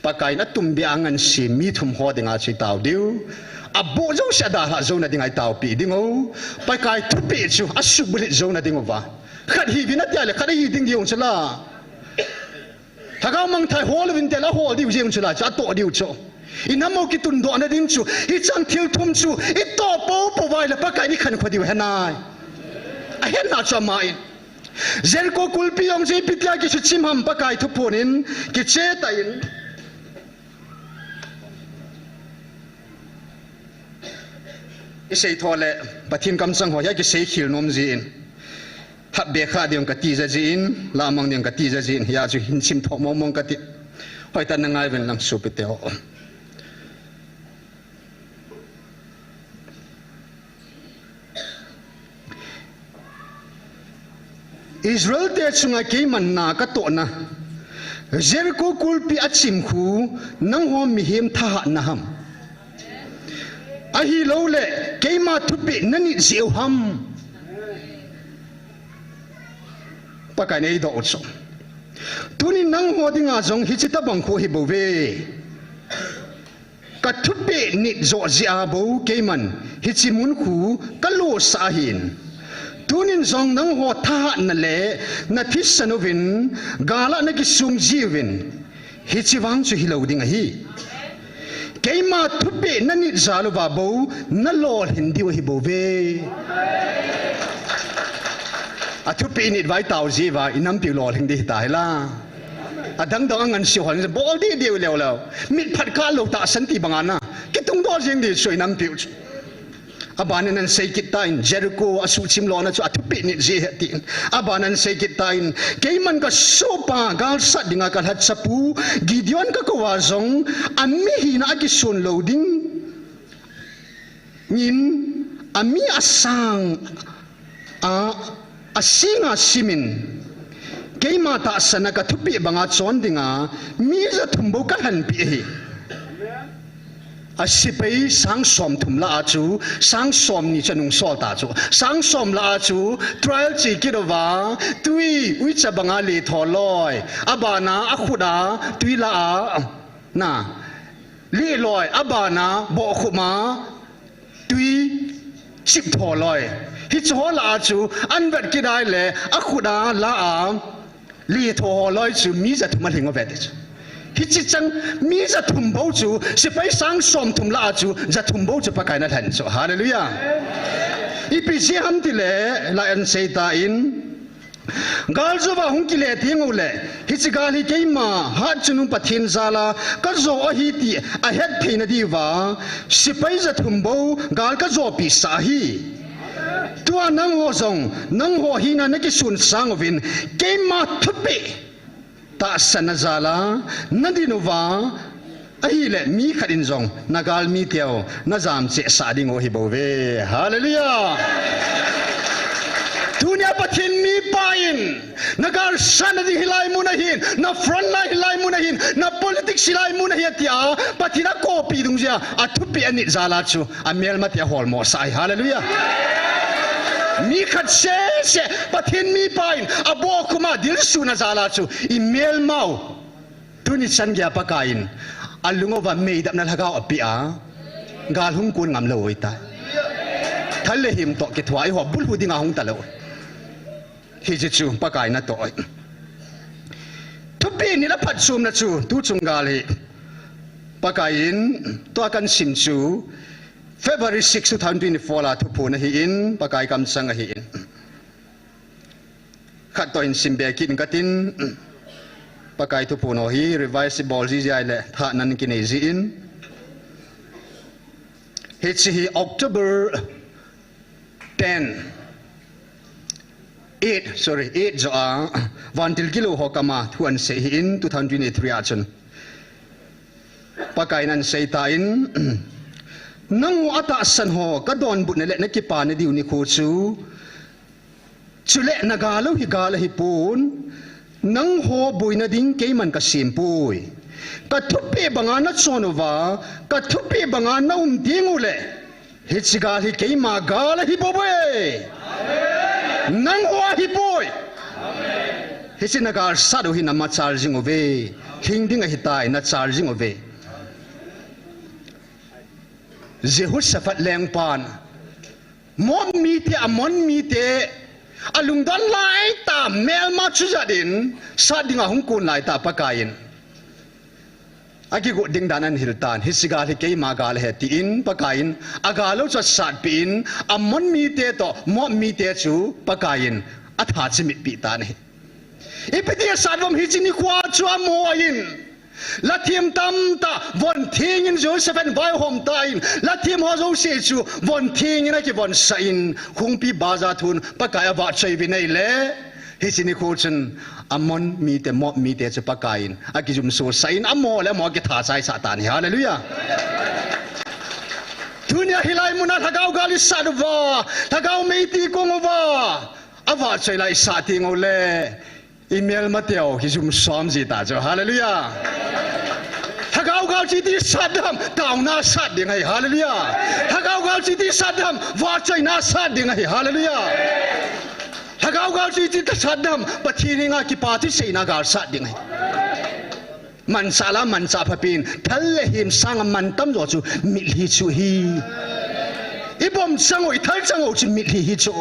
Pakaiyin atumbeh a angansem mi thum ho dinga chu itao diu. Aboh jouse adalhah jouna dinga itaopeh diu. Pakai thupeh chu asuhbulhit jouna diuva. Khat hiuvin atia le khat ahi ding diu chu la. Lhagao mangthah hol uvin tia le ahol diu jeng chu la, chu atoh diu chu. Inam u kitundohna ding chu, hicheng thil thum chu itoh poupou uva ahile Pakaiyin ikhankho diu ahi nai. Ahetna chu amahin. Jericho kulpi jong chu ipi tia kisuchim ham Pakai thuphon in kiche tan. Isei tho le Pathen kamchang ho hi akisei khel nom jin. Thapbeh kha ding kati jajin, lamang ding kati jajin, hia chu hin sim tho mong mong kati. Hoitah in nangai uvin lang sopite ho. Israel te chunga keiman na katohna, Jericho kulpi achim khu, nangho mihem thahatna ham? Ahilouleh, keima thupeh nanit jeh u ham? Pakai in eidoh u chu. Tunin nangho dinga jong hiche tobang khu ahibouve. Ka thupeh nit joh jeh a bou keiman hiche mun khu kalosah ahin. Tunin jong nangho thahatna le nathisan uvin, gal a nakisung jiuvin, hiche vang chu hilou ding ahi. Keima thupeh nanit jal uva bou nalolhin diu ahibouve. Athupeh init uva itao jeh uva inampiu lolhing ding hita hila. Adang dang angansei hon bol deh diu leu leu. Mitphat kah lou tahsan ti banga na kitungdoh jeng ding chu inampiu chu. Abanin ahin sei kit tan, Jericho asuhchim lona chu athupeh nit jeh ahi tin. Abanin ahin sei kit tan, keiman kasohpa galsat dinga kalhachapu Gideon kakou a jong, amihina akison lou ding in, ami asang a, asinga simin, keima tahsan a kathupeh banga chon dinga mi jathum bou kalhenpeh ahi. Asepai sang somthum lah a chu sang somni chu anungsol ta chu. Sang som lah a chu trial che kit uva, twi uicha banga letho loi, abana akhut a twi lah a, na, leh loi, abana bohkhup a twi chiptho loi. Hiche ho lah a chu ahin vet kit a ahile akhut a lah a letho ho loi chu mi jathum alhing uve ti chu. Hiche chang mi jathum bou chu, sepai sang somthum lah a chu jathum bou chu Pakaiyin alhen chu. Hallelujah. Ipi jeh ham tile, la ahin sei tan, gal jouva hung kile tengule, hiche gal hi keima hatchungnung Pathen jal a kajo ahi ti ahetthei na diuva, sepai jathum bou gal kajopeh sah ahi. Tua nangho jong, nangho hina nakison sang uvin, keima thupeh tahsan na jal a nadin uva, ahile mi khat in jong nagalmi teu najamcheh sah diu ahibouve. Hallelujah. Tunia Pathen mipa in, nagalsatna ding hilai mun ahin, na front line hilai mun ahin, na politics hilai mun ahi atia, Pathen akopi dungjuia athupeh anit jal a chu amelmate aholmo sah ahi. Hallelujah. Mi khat sese, Pathen mipa in abohkhup a dilsuna jal a chu imelmau tuni chan geiya Pakaiyin alung uva meidapna lhagao apeh a, gal hung kon ngamlou ahitai. Thal le him toh kithua eiho bulhu dinga hung talou. Hiche chu Pakaiyin atoh ahi. Thupeh nit a phatchomna chu tuchung gal hi Pakaiyin tua kahin sim chu February six, two thousand twenty-four a thuphon ahin, Pakai kamchang ahin, khat toh hin simbe kit inge katin. Pakai thuphon ho hi revise ibol jiji ahile thahatna kinei jin, hiche hi October ten, eight, sorry, eight joh a vantil gilou ho kama thu ahin sei ahin, two thousand twenty-three a chun Pakaiyin ahin sei tan, nangho atahsan ho kadonbutna le nakipana diu nikho chu, chule nagal u hi gal ahipon, nangho boina ding keiman kasempoi. Kathupeh banga nachon uva, kathupeh banga naum tengule, hiche gal hi keima gal ahibouve. Nangho ahipoi. Hiche nagalsat u hi namachal jing uve. Hing ding ahitai, nachal jing uve. Jehoshaphat lengpan, Moab mite, Ammon mite alungdon laitah melma chujat in sat dinga hung kon laitah Pakaiyin akigot ding dan ahin hil tan, hiche gal hi keima gal ahi tin Pakaiyin agal u chu asatpeh in, Ammon mite toh Moab mite chu Pakaiyin atha chimitpeh tan ahi. Ipi ti asat uvam, hiche nikhoa chu amaho in lathem tamtah von thengin Jehoshaphat in vaihom tan, lathem ho jouse chu von thengin akivonsah in, Khungpi Baza thun Pakai avahchoi uvin ahile, hiche nikho chun Ammon mite, Moab mite chu Pakaiyin akijumsosah in, amaho le amaho akitha chaisah tan ahi. Hallelujah. Tunia hilai muna lhagao gal isat uva, lhagao mei tikong uva avahchoi la isah tengule, imelmateu kijumsom jita chu. Hallelujah. Lhagao gal chu iti sat ding ham, taona sat ding ahi. Hallelujah. Lhagao gal chu iti sat ding ham, vahchoina sat ding ahi. Hallelujah. Lhagao gal chu iti sat ding ham, Pathen henga kipa thuseina gal sat ding ahi. Manchah la manchah phapen, thal le hem sanga mantam jo chu mitlhi chu ahi. I bomb chang u, i thal chang u chu mitlhi hi chu.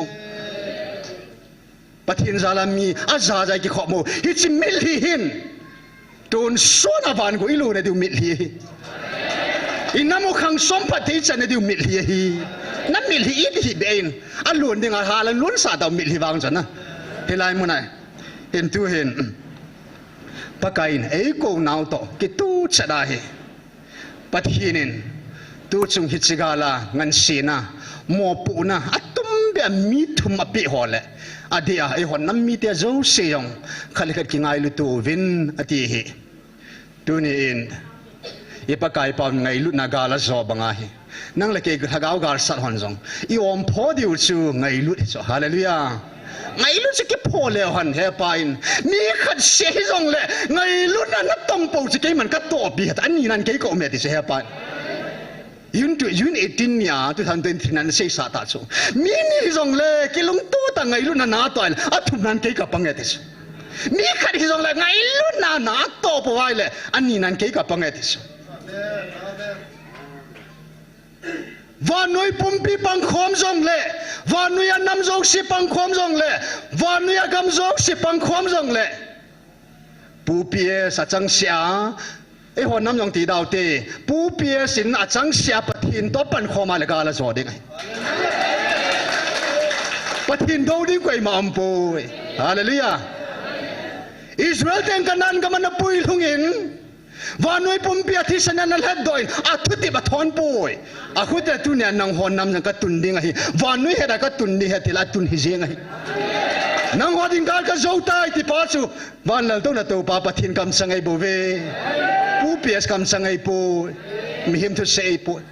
Pathen jal a mi ajat jat a kikhom u, hiche mitlhi hin tonsot a vangam ilon nadiu mitlhi ahi. I nam u khang som phat thei chan nadiu mitlhi ahi. Na mitlhi iti hih beh in, alon ding a hal a lonsah tau mitlhi vang chu na. Hilai mun a hin tu hin Pakai in eikou nau toh kituh chet ahi. Pathen in tuchung hiche gal a ngansena, mopohna, atumbeh a mi thum apeh ho le adeh a eihon nam mite jouse jong khat le khat kingailut uvin ati ahi. Tuni in i Pakai pau ngailutna gal ajo bang ahi. Nang le kei lhagao gal sat hon jong i ompho diu chu ngailut hi chu. Hallelujah. Ngailut chu kipho leu hen, he Pa in, mi khat seh hijong le ngailutna natong pou chu keiman katohpi hen, ani nan kei ka um e ti chu, he Pa in. June to, June eighteen nia, two thousand twenty-three nan seisah ta chu. Mi ni hijong le kilungto tah ngailutna natoh in, athum nan kei kapang e ti chu. Mi khat hijong le ngailutna natoh pou ahile, ani nan kei kapang e ti chu. Vannoi pumpi pangkhom jong le, vannoi a nam jouse pangkhom jong le, vannoi a gam jouse pangkhom jong le, Pu P S achangseh a, eiho nam jong ti dau te, Pu P S in achangseh a Pathen toh pankhom a le gal ajo ding ahi. Pathen dou ding koima umpoi. Hallelujah. Israel ten Canaan gam ana puilhung in, vannoi pumpi a thisan in ana lhatdoh in, athutep athon poi. Akhut a tunia nangho nam jong katun ding ahi. Vannoi het a katun ding ahi, ti la tun hi jeng ahi. Nangho ding gal kajo tai ti pa chu, van laltouna tou pa Pathen kamchang ahi bou ve. Pu P S kamchang ahi poi. Mihem thusei ahi poi.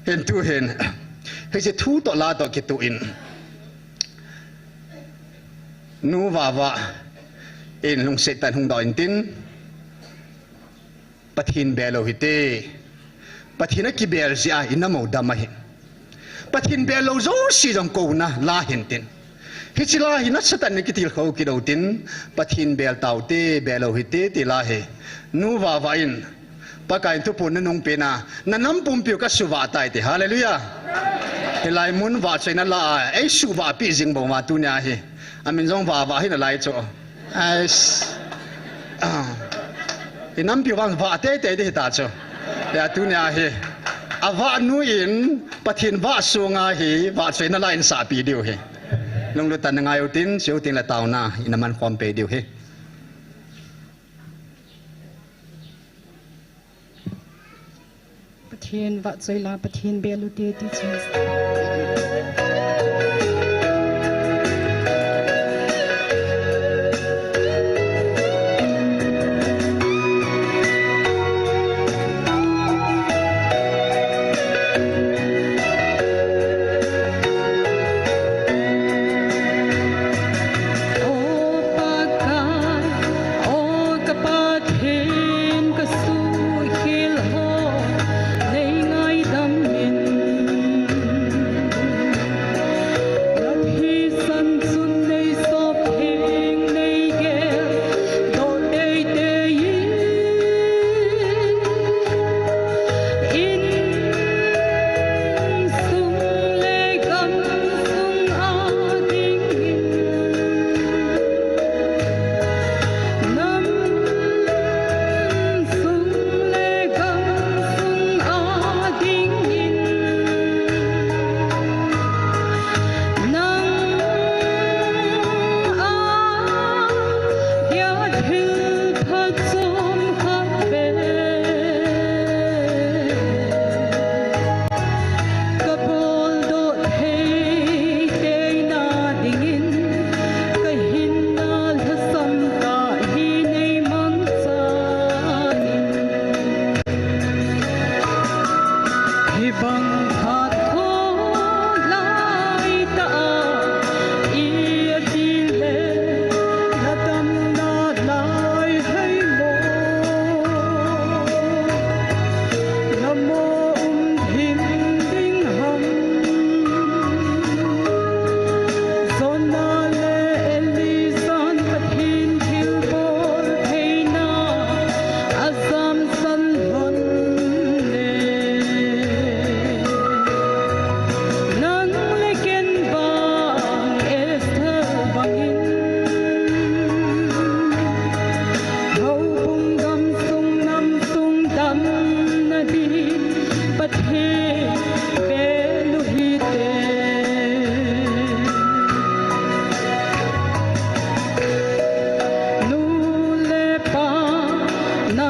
Hin tu hin, hiche thu toh la toh kituh in, Nu Vava in lungset tah in hung dong in tin, Pathen bel lou hite. Pathen akibel jeh a i nam u dam ahi. Pathen bel lou jouse jong kouna la hin tin. Hiche la hi nasatah in kitilkhou kit u tin, Pathen bel taute, bel lou hite ti la hi. Nu Vava in Pakai in thuphon nanung pen a, na nam pumpi u kasuvah tai ti. Hallelujah. Hilai mun vahchoina la a eisuvah peh jing bou ma tunia hi. Amin jong Vava hi nalai chu. Ais. Ah. I nampi u vang vah teitei ding hita chu. Hia tunia hi, avah nu in Pathen vah sunga hi vahchoina la in sahpi diu hi. Lunglut tah in nangai u tin, chuteng le taona in aman khom peh diu hi. Pathen vahchoi la, Pathen bel u te ti chu. O Pakai, o ka Pathen, ka suhkhel ho nei ngaidam in.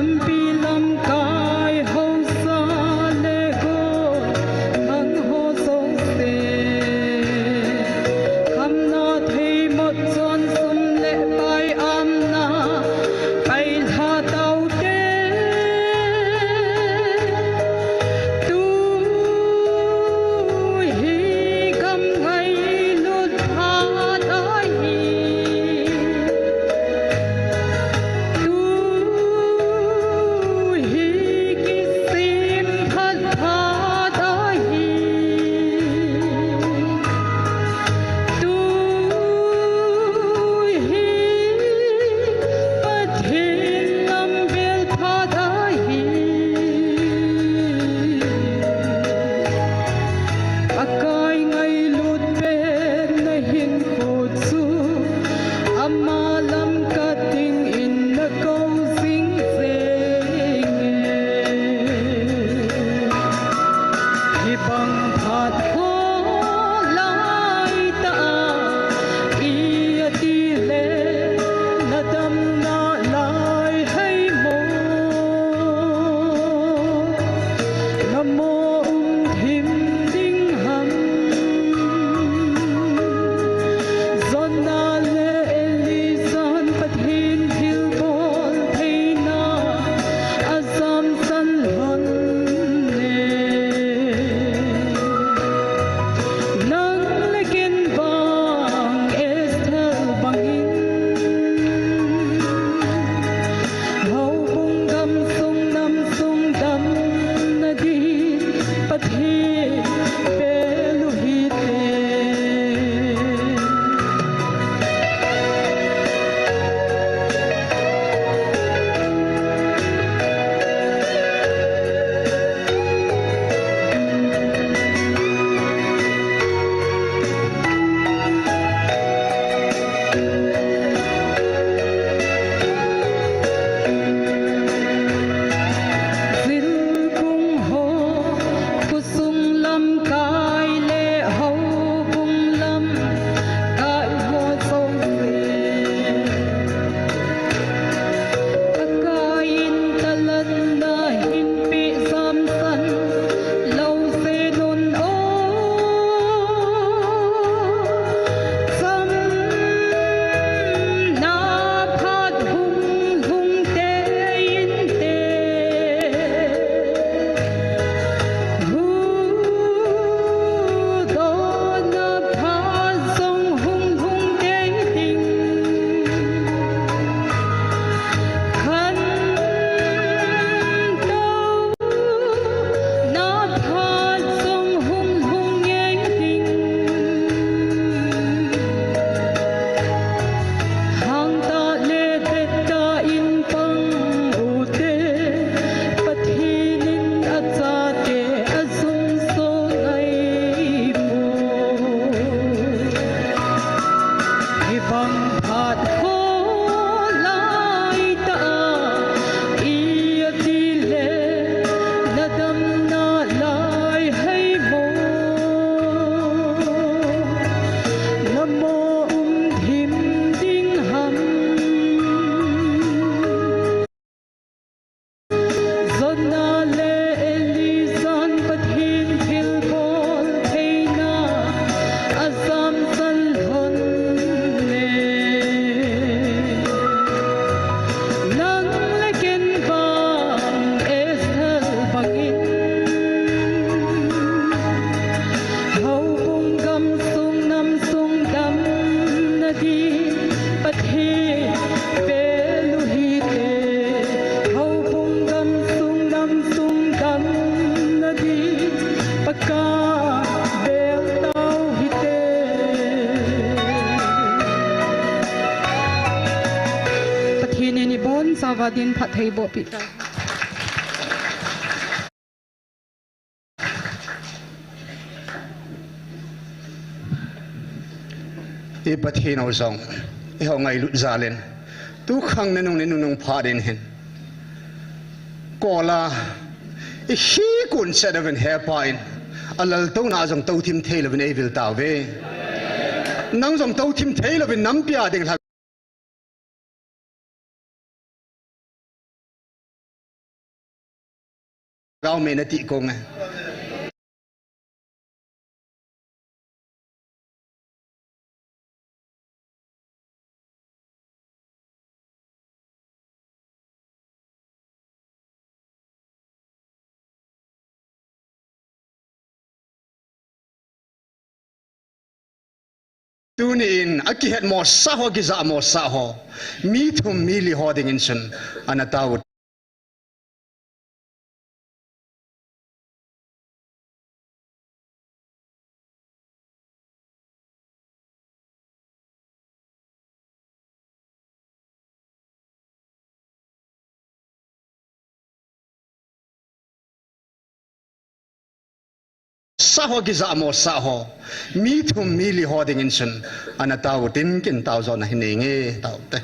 Lampi lamkai haosa le gollhang ho jouse, khamna theimot chun sum le pai amna pailha taute. Tu hi gam ngailut phat ahi. Tu hi kisem phat phat ahi. Tu hi Pathen lamvel phat ahi. Akai ngailut pen nahinkho chu ama lam kat dingin nakou jing jenge. Hibang phat ho laitah a iti le nadamna lai hei mo. Namo um thim ding ham? Jona le Elijan Pathen thilbol theina ajamsan lhon e. Nang le ken vang Esther bangin, houbung gamsung namsung damna din Pathen bel u hite. Jilkung ho, khosung lamkai le houbung lamkai ho jouse, akai in talanna hinpeh jamsan lou jeng un o. Chamna phat hung lhung tei inte. Huhdohna phat jong hung lhung tei ding. Khantouna phat jong hung lhung ngei ding. Hangtah le dettah in pang ute, Pathen in achate ajung so ngai poi. Hibang phat ho laitah a iti le nadamna lai hei mo. Namo um thim ding ham? Jona le Elijan Pathen thilbol theina ajamsan lhon e. Nang le ken vang Esther bangin, houbung gamsung namsung damna din Pathen bel u hite. Houbung gamsung namsung damna din Pakai bel tau hite. Pathen in ibonchauva din phatthei bohpeh tau. I Pathen u jong eiho ngailut jal in, tukhang nanung ninunung phat in hin, kola i khi kun chet uvin hepa in, alaltouna jong touthim thei louvin eivil tauve. Nang jong touthim thei louvin nampi a ding lha Gaome nati kong e. Tuni in akihet mo sa ho, kija mo sa ho, mi thum mi li ho dingin chun ana tao u. Sa ho, kija mo sa ho, mi thum mi li ho dingin chun ana tao u tin kin tao jo na hi nei nge, tao te.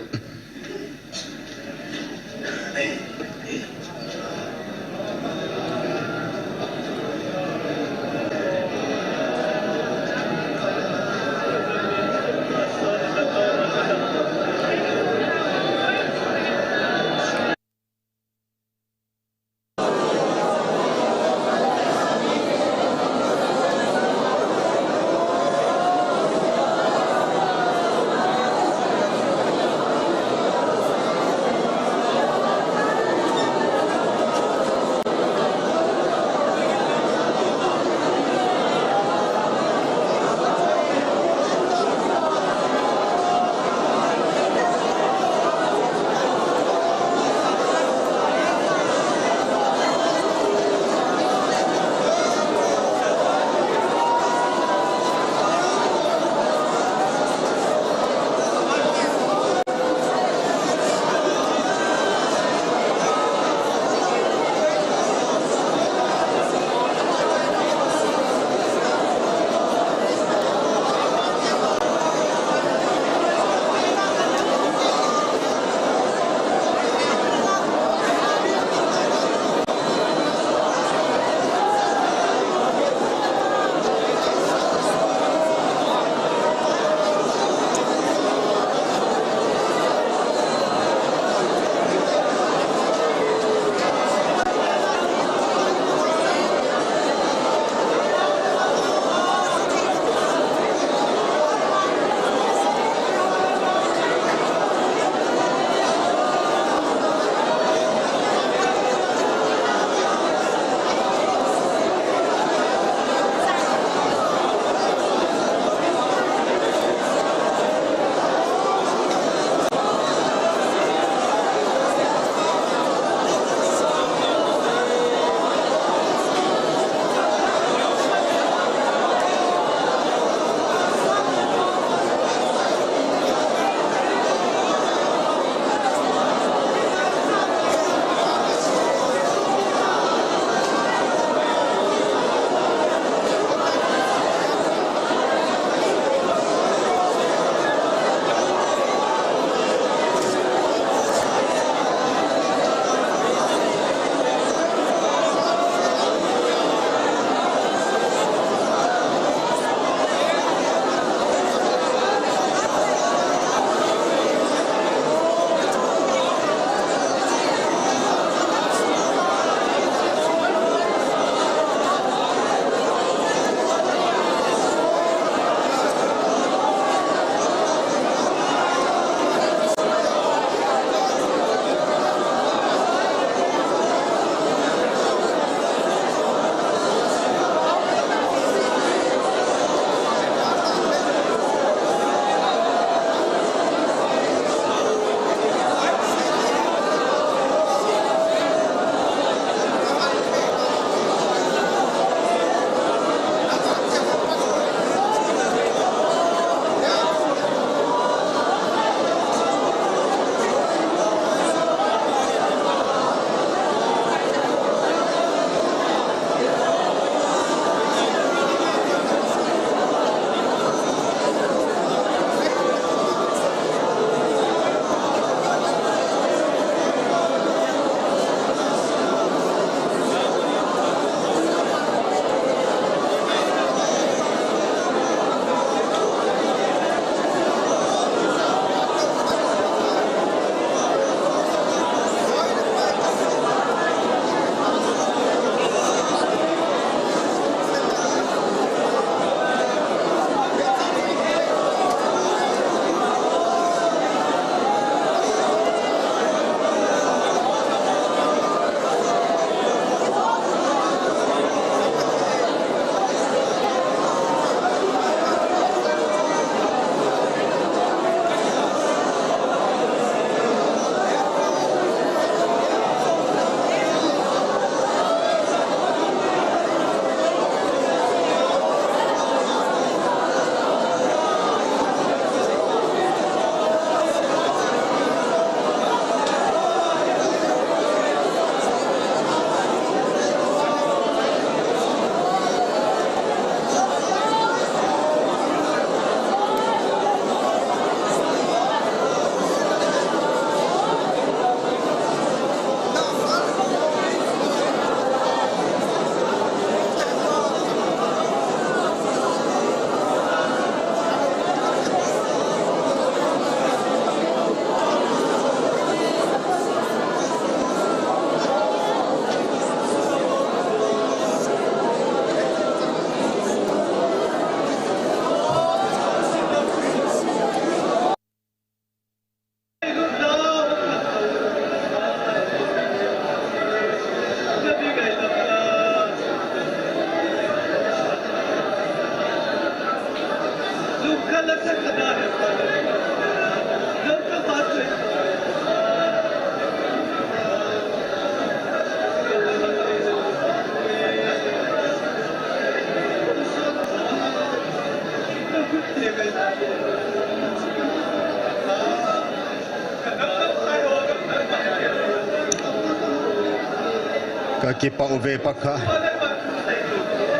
Ka kipah uve Pakai.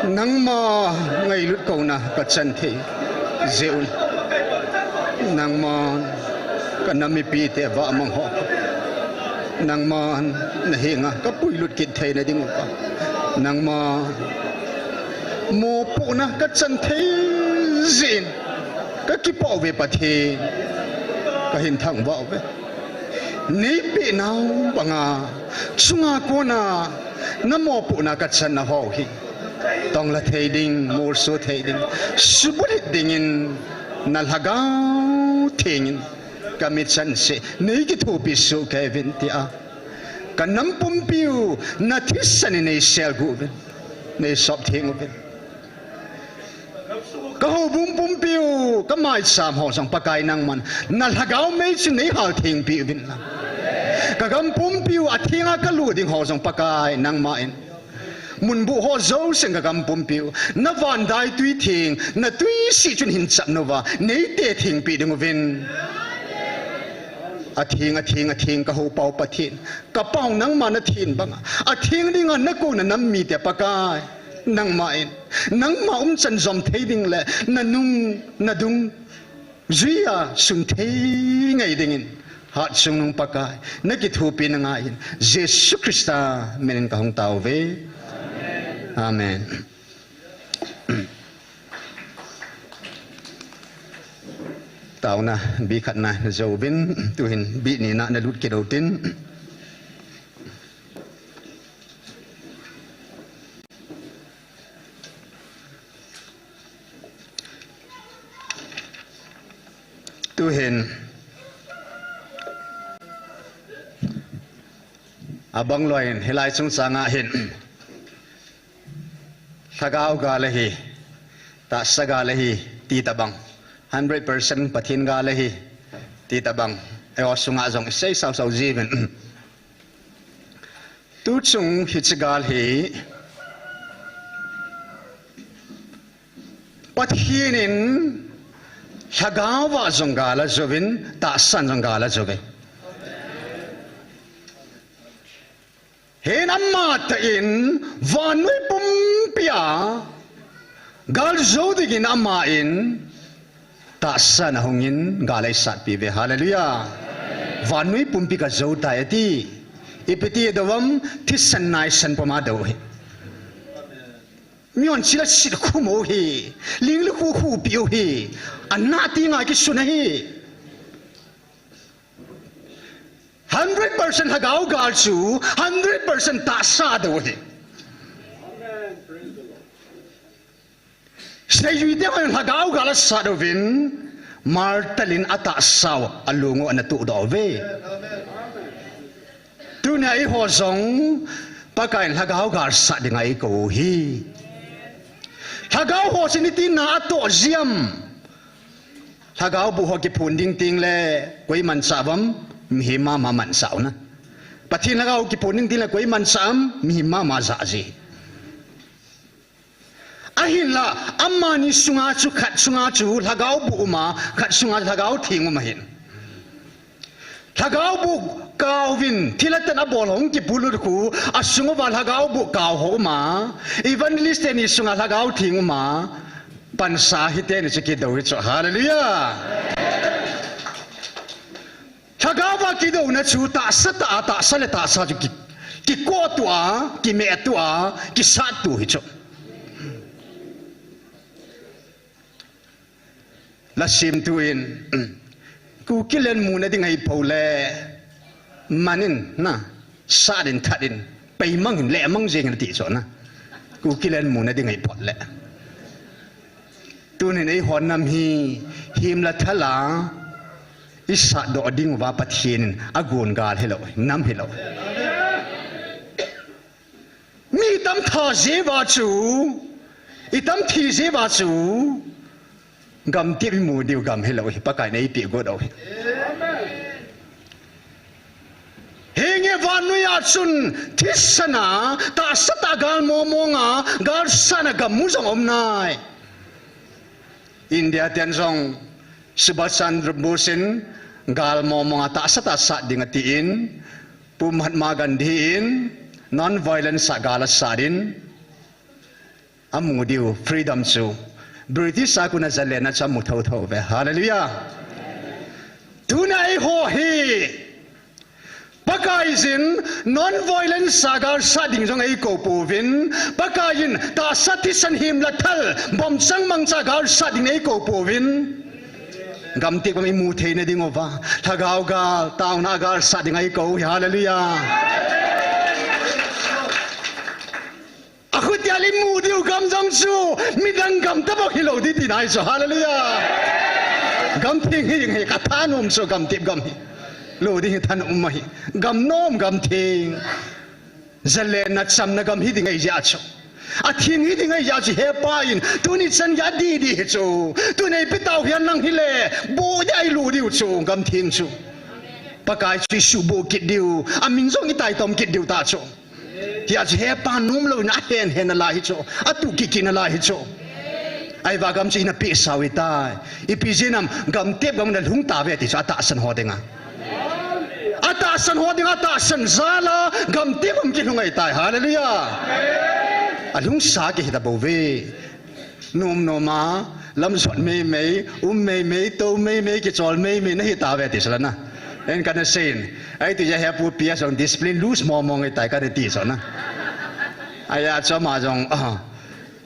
Nangma ngailut kouna ka chan thei jeh un. Nangma ka nam mipite vahmang ho. Nangma na henga ka puilut kit theina ding uva. Nangma mopohna ka chan thei jeh in. Ka kipah uve Pathen. Ka hin thangvah uve. Nei peh nau banga, chunga kona, na mopohna ka channa ho hi. Tongla thei ding, molso thei ding, subulhit dingin, na Lhagao Thengin, ka mi chan seh, nei kithopi soh kei uvin tia. Ka nam pumpiu, na thisan in nei selguh uvin, nei sop theng uvin. Ka houbung pumpiu, ka maicham ho jong Pakai nangman, na Lhagao mei chun nei hal thengpi uvin lang. Ka gam pumpiu, a thenga ka lut ding ho jong Pakai nangma in. Munbuh ho jousen ka gam pumpiu, na van dai tui theng, na tui sih chun hin chap nauva, nei te thengpi ding uvin. A theng, a theng, a theng, ka hou pau Pathen. Ka pau nangma na theng banga. A theng dinga na kouna nam mite Pakai. Nangma in. Nangma umchan jom thei ding le. Na nung, na dung. Juia sun thei ngai dingin. Hatchungnung Pakai. Na kithopi na ngaiyin. Jesu Christa minin ka hung tao uve. Amen. Taona, bikhatna, na jouvin, tuhin, bi nina, na lut kit utin. Tuhin, abang loiyin, hilai chungchanga hin. Lhagao gal ahi, tahsa gal ahi, ti tabang. Hundred percent Pathen gal ahi, ti tabang. Eiho sunga jong isei sausau jiuvin. Tuchung hiche gal hi, Pathen in Lhagao a jong gal ajouvin, tahsan jong gal ajouve. Hin amatah in vannoi pumpia gal jou dingin aman tahsan ahungin gal eisatpi uve. Hallelujah. Vannoi pumpi kajou tai ati. Ipi ti dou ham, thisan naisan puma dou hi. Mihon chila sit khum u hi. Ling le khu khu pi u hi. Anati ngai kisun ahi. Hundred percent Lhagao gal chu, hundred percent tahsa dou hi. Seijui te hon Lhagao gal asat uvin, martel in atahsa u, alung u anatoh doh uve. Tunia eiho jong, Pakai in Lhagao gal sat dinga eikou u hi. Lhagao ho chu nitina atoh jiem. Lhagao boh ho kiphun ding tengle, koi manchah uvam, mihem mama manchah u na. Pathen Lhagao kiphun ding tengle, koi manchah am, mihem mama jah ji. Ahinla, amani sunga chu khat sunga chu Lhagao boh uma, khat sunga Lhagao Theng um ahin. Lhagao boh kaovin, thilha ten abol hung kipulut khu, asung uva Lhagao boh kao ho uma, evangelist teni sunga Lhagao Theng uma, pansa hiteni chu kidou hi chu. Hallelujah! Lhagao a kidouna chu tahsa tah a, tahsa le tahsa chu ki, kikoh tua, kimeh tua, kisat tu hi chu. Lasemtu in, Kuki lenmuna ding ahi pou le, man in, na, sat in, that in, peimang in, lehmang jeng in ati chu na. Kuki lenmuna ding ahi pou le. Tunin eiho nam hi, himla thala, isat doh ding uva Pathen in, agon gal hilou, nam hilou. Mi tam tha jeh uva chu, itam thi jeh uva chu, gam tep imu diu gam hilou hi, Pakai in eipeh got u hi. Hinge vannoi a chun, thisan a, tahsa tah a gal mong mong a, gal sat a gam mu jong um nai. India ten jong, Subhas Chandra Bose in gal mong mong a tahsa tah a sat ding atin, Pu Mahatma Gandhi in Non-violence a gal asat in, amu diu freedom chu British a kona jalenna chu amu thotho uve. Hallelujah. Tuna eiho hi Pakaiyin non-violence a gal sat ding jong eikou pouvin, Pakaiyin tahsa thisan himla thal bomchang mangcha gal sat ding eikou pouvin, gamtep gam imu theina diuva lhagao gal, taona gal sat ding eikou hi. Hallelujah. Akhutia imu diu gam jong chu midang gam tobang hilou ding tina ahi chu. Hallelujah. Gam theng hiding ahi, kathanom chu gamtep gam hilou ding hi thanom ahi. Gam nom gam theng, jalenna chamna gam hiding ahijeh chu, atheng hiding ahijeh chu, Hepa in tuni chan gei adih dih hi chu, tuni ipi tao hi anang hile, boh dia ilu diu chu, gam theng chu. Pakai chu isuhboh kit diu, amin jong itaitom kit diu ta chu. Hijeh chu Hepa nomlou in ahen hen nalai hi chu, atuh kit kit nalai hi chu. Ahivang gam chu ina pehsau hitai. Ipi jeh ham, gamtep gam nalhung tauve ti chu, atahsan ho dinga. Atahsan ho dinga tahsan jal a gamtep gam kilhung ahitai. Hallelujah. Alhungsa kit hita bouve. Nom nom a, lamjot mei mei, um mei mei, tou mei mei, kichol mei mei nahi tauve ti chu la na. Eikana seiyin, ahi ti jeh a Hepu pi a jong discipline loose mong mong ahitai kana ti chu na. Ahia chu ama jong, ah,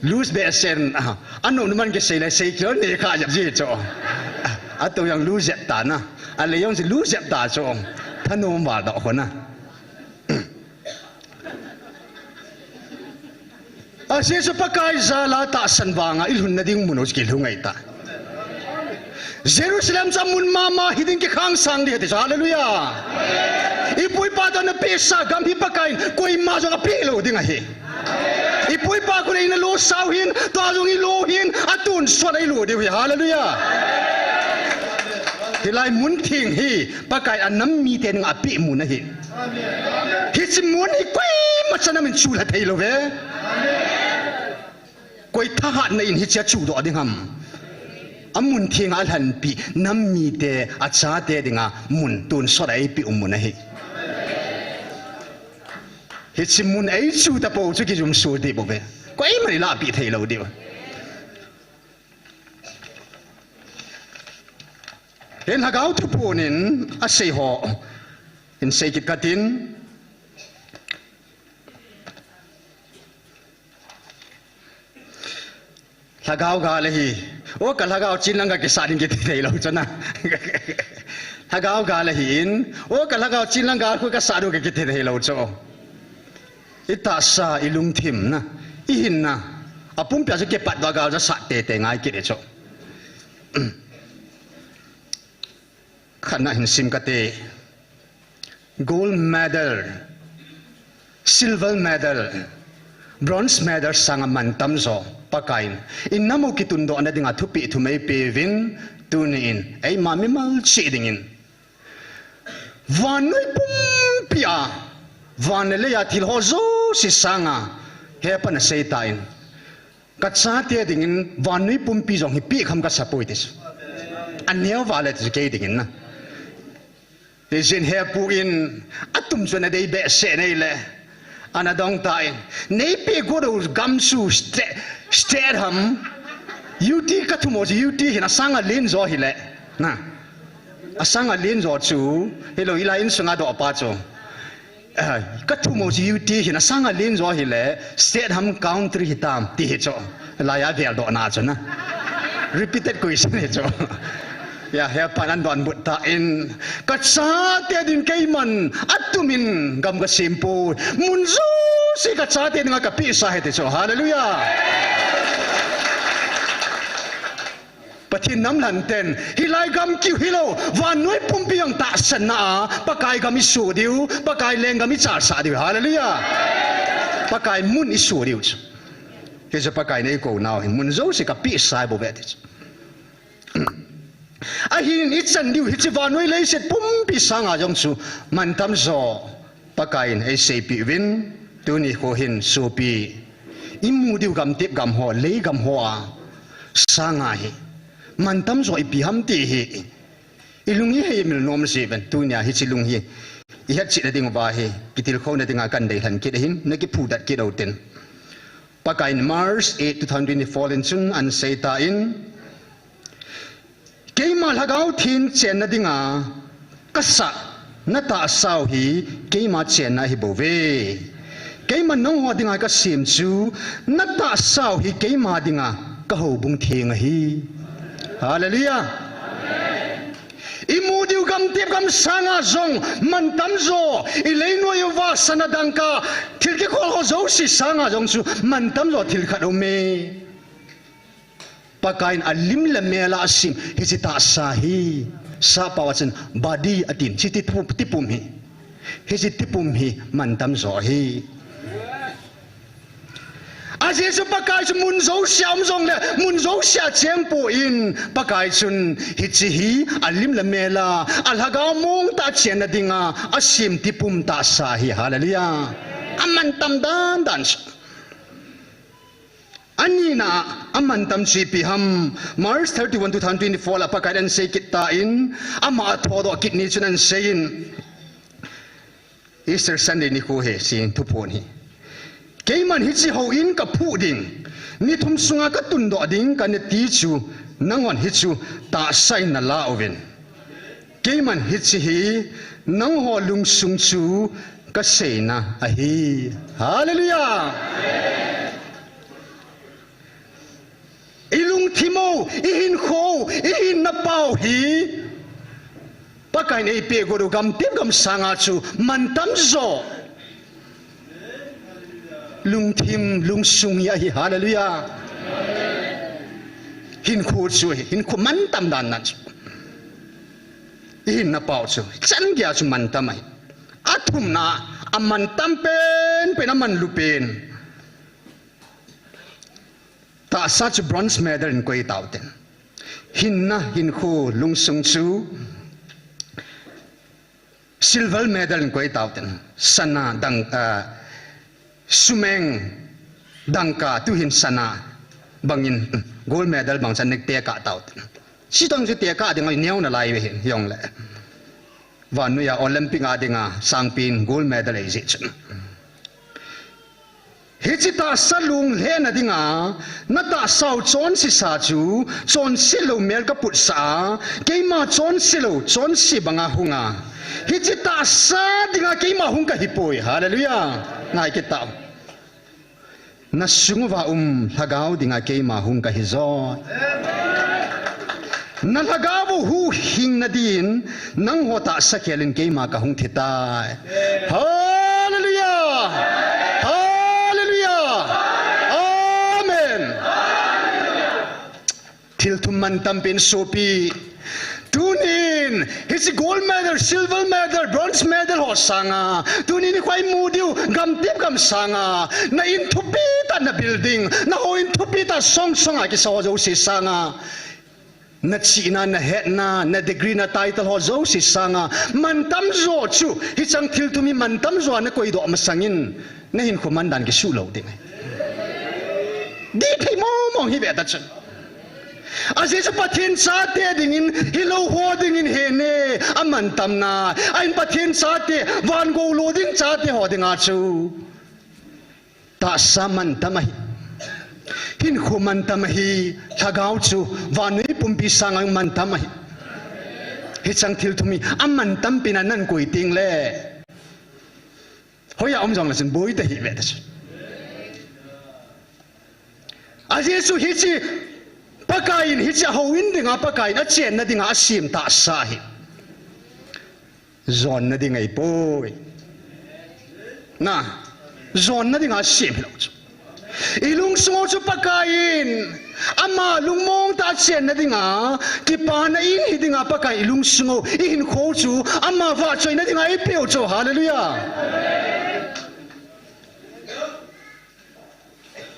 loose behseh in, ah, anom nom a kisei le sei kit lou nei kha jep ji chu. Ah, atou jong loose jep ta na. Alei jong chu loose jep ta chu. Thanom val doh khu na. Ajeh chu Pakai jal a tahsan vanga ilhunna ding mun u chu kilhung ahitai. Jerusalem chu amun mama hiding kikhang sang ding ahi ti chu. Hallelujah. Ipu ipa toh napehsa gam hi Pakai in koima jong apeh lou ding ahi. Ipu ipa khu le ina losau hin, tua jong ilo hin, atonsot a ilo diu ahi. Hallelujah. Hilai mun theng hi Pakai in anam mite dinga apeh mun ahi. Hiche mun hi koima chan amin chulha thei lou ve. Koi thahatna in hiche achudoh ding ham. Amun theng a alhanpi, nam mite, achate dinga mun tonsot a eipeh u mun ahi. Hiche mun eichu tapou chu kijumso deh bou ve. Koiman ilahpeh thei lou diu. Hin Lhagao Thuphon in asei ho hin sei kit katin. Lhagao gal ahi. O ka lhagao chin lang kakisat ding kiti thei lou chu na. Lhagao gal ahin. O ka lhagao chin lang gal khu kasat u kiti thei lou chu. Itahsa, ilungthim na, ihinna, apumpi a chu kipatdoh a gal chu asat tei tei ngai kit e chu. Khatna hin sim kate. Gold medal, silver medal, bronze medal sanga mantam jo Pakaiyin inam u kitundohna dinga thupeh thum eipeuvin, tuni in eima mimal cheh dingin vannoi pumpi a, van le leiya thil ho jouse sanga Hepan asei tan, kachate dingin vannoi pumpi jong hi peh kham kasapoi ti chu. Aneo vale ti chu kei dingin na. Hijeh in Hepu in atum chu ana dei behseh in ahile, ana dong tan, neipeh got u gam chu state, state ham, U T kathum u chu U T hin asanga len jo hile, na, asanga len jo chu, hilou, hilai insunga dohpa chu, ah, kathum u chu U T hin asanga len jo hile state ham country hitam ti hi chu, laiya veldohna chu na. Repeated question hi chu. Ya, Hepan adonbut tan, kachate din keiman atumin gam kasempoi, mun jouse kachate dinga kapehsa ahi ti chu. Hallelujah. Pathen nam lhanten hilai gam kiu hilou, vannoi pumpi jong tahsanna a Pakai gam iso diu, Pakai lenggam ichalsah diu. Hallelujah. Pakai mun iso diu chu. Hiche Pakaiyin eikou nau hi mun jouse kapehsa bouve ti chu. Ahin ichan diu hiche vannoi leiset pumpi sanga jong chu mantam jo Pakaiyin eiseipeh uvin, tuni kho hin sopi, imu diu gamtep gam ho, lei gam hoa sanga hi mantam jo ipi ham ti hi ilung iheimil nom jiuvin, tunia hiche lung hi I hetchetna ding uva hi, kitilkhouna dinga kan deilhen kit ahin, na kiphudat kit utin. Pakaiyin March eight, two thousand twenty-four in chun ahin seitan, keima Lhagao Theng chenna dinga kasah na tahsau hi keima chenna ahibouve. Keiman nangho dinga kasem chu na tahsau hi keima dinga kahoubung theng ahi. Hallelujah. Imu diu gamtep gamsanga jong mantam jo, ileinu uva sana dangka, thil kikhol ho jouse sanga jong chu mantam jo thil khat aume. Pakaiyin alim le mel a asem, hiche tahsa hi. Sappao a chun body atin, hiche tipum, tipum hi. Hiche tipum hi mantam jo ahi. Ajeh chu Pakai chu mun jousea um jongle, mun jousea cheng poi, Pakai chun hiche hi alim le mel a, alhagao mongtah chenna dinga asem tipum tahsa hi. Hallelujah. Amantam dandan chu. Anina, amantam chu ipi ham, March thirty-one, two thousand twenty-four a Pakaiyin ahin sei kit tan, ama athodoh kit ni chun ahin seiyin, Easter Sunday nikho hi, hiche thuphon hi. Keiman hiche houin kaphuh ding, ni thum sunga katundoh ding kana ti chu, nanghon hichu tahsa in nalauvin. Keiman hiche hi nangho lungsung chu kaseina ahi. Hallelujah! Ilungthim u, ihinkho u, ihinna pau hi Pakaiyin eipeh got u gamtep gamsanga chu mantam jo. Lungthim, lungsung hi ahi, hallelujah. Hinkho chu ahi, hinkho mantam dandan chu. Ihinna pau chu, chan geiya chu mantam ahi. Athumna, amantam penpen, amanlu pen. Tahsa chu bronze medal in koi tauvin tin. Hinna, hinkho, lungsung chu silver medal in koi tauvin tin. Sana dang, ah, sumeng dangka tuhin sana bangin gold medal bang chan nek tekah tauvin tin. Chuteng chu tekah ding ahi neo nalai ve hin jongle. Vannoiya Olympic a dinga sangpen gold medal eijih chun. Hiche tahsa lunglhena dinga, na tahsau chonsesa chu, chonse lou mel kaputsah a, keima chonse lou, chonse banga hunga. Hiche tahsa dinga keima hung kahipoi. Hallelujah. Ngai kit tau. Na sung uva um lhagao dinga keima hung kahi joi. Na lhagao u huhhingna din, nangho tahsa khelin keima kahung thi tai. Hallelujah! Hallelujah! Amen! Thilthum mantam pen sopi. Tunin, hiche gold medal, silver medal, bronze medal ho sanga. Tunin nikho imu diu, gamtep gamsanga. Na in thupi tah na building, na houin thupi tah song songa kisa ho jouse sanga. Na chihna, na hetna, na degree, na title ho jouse sanga. Mantam jo chu, hicheng thilthum hi mantam jo a na koidoh masangin. Na hinkho mandan kisuh lou ding ahi. Dih phei mong mong hi ve ta chun. Ajeh chu Pathen chate dingin, hilou ho dingin hene, amantamna. Ahin Pathen chate, van gou lo ding chate ho dinga chu. Tahsa mantam ahi. Hinkho mantam ahi. Lhagao chu, vannoi pumpi sanga mantam ahi. Hicheng thilthum hi, amantam pen a nan koi teng le. Hoiya um jongle chun boi ta hi ve ta chu. Ajeh chu hiche Pakaiyin hiche houin dinga Pakaiyin achenna dinga asem tahsa hi. Jonna ding ahipoi. Na, jonna dinga asem hilou chu. Ilungsung u chu Pakaiyin, ama lungmong tah a chenna dinga, kipana in hi dinga Pakaiyin ilungsung u, ihinkho u chu, ama vahchoina dinga eipeh u chu, hallelujah.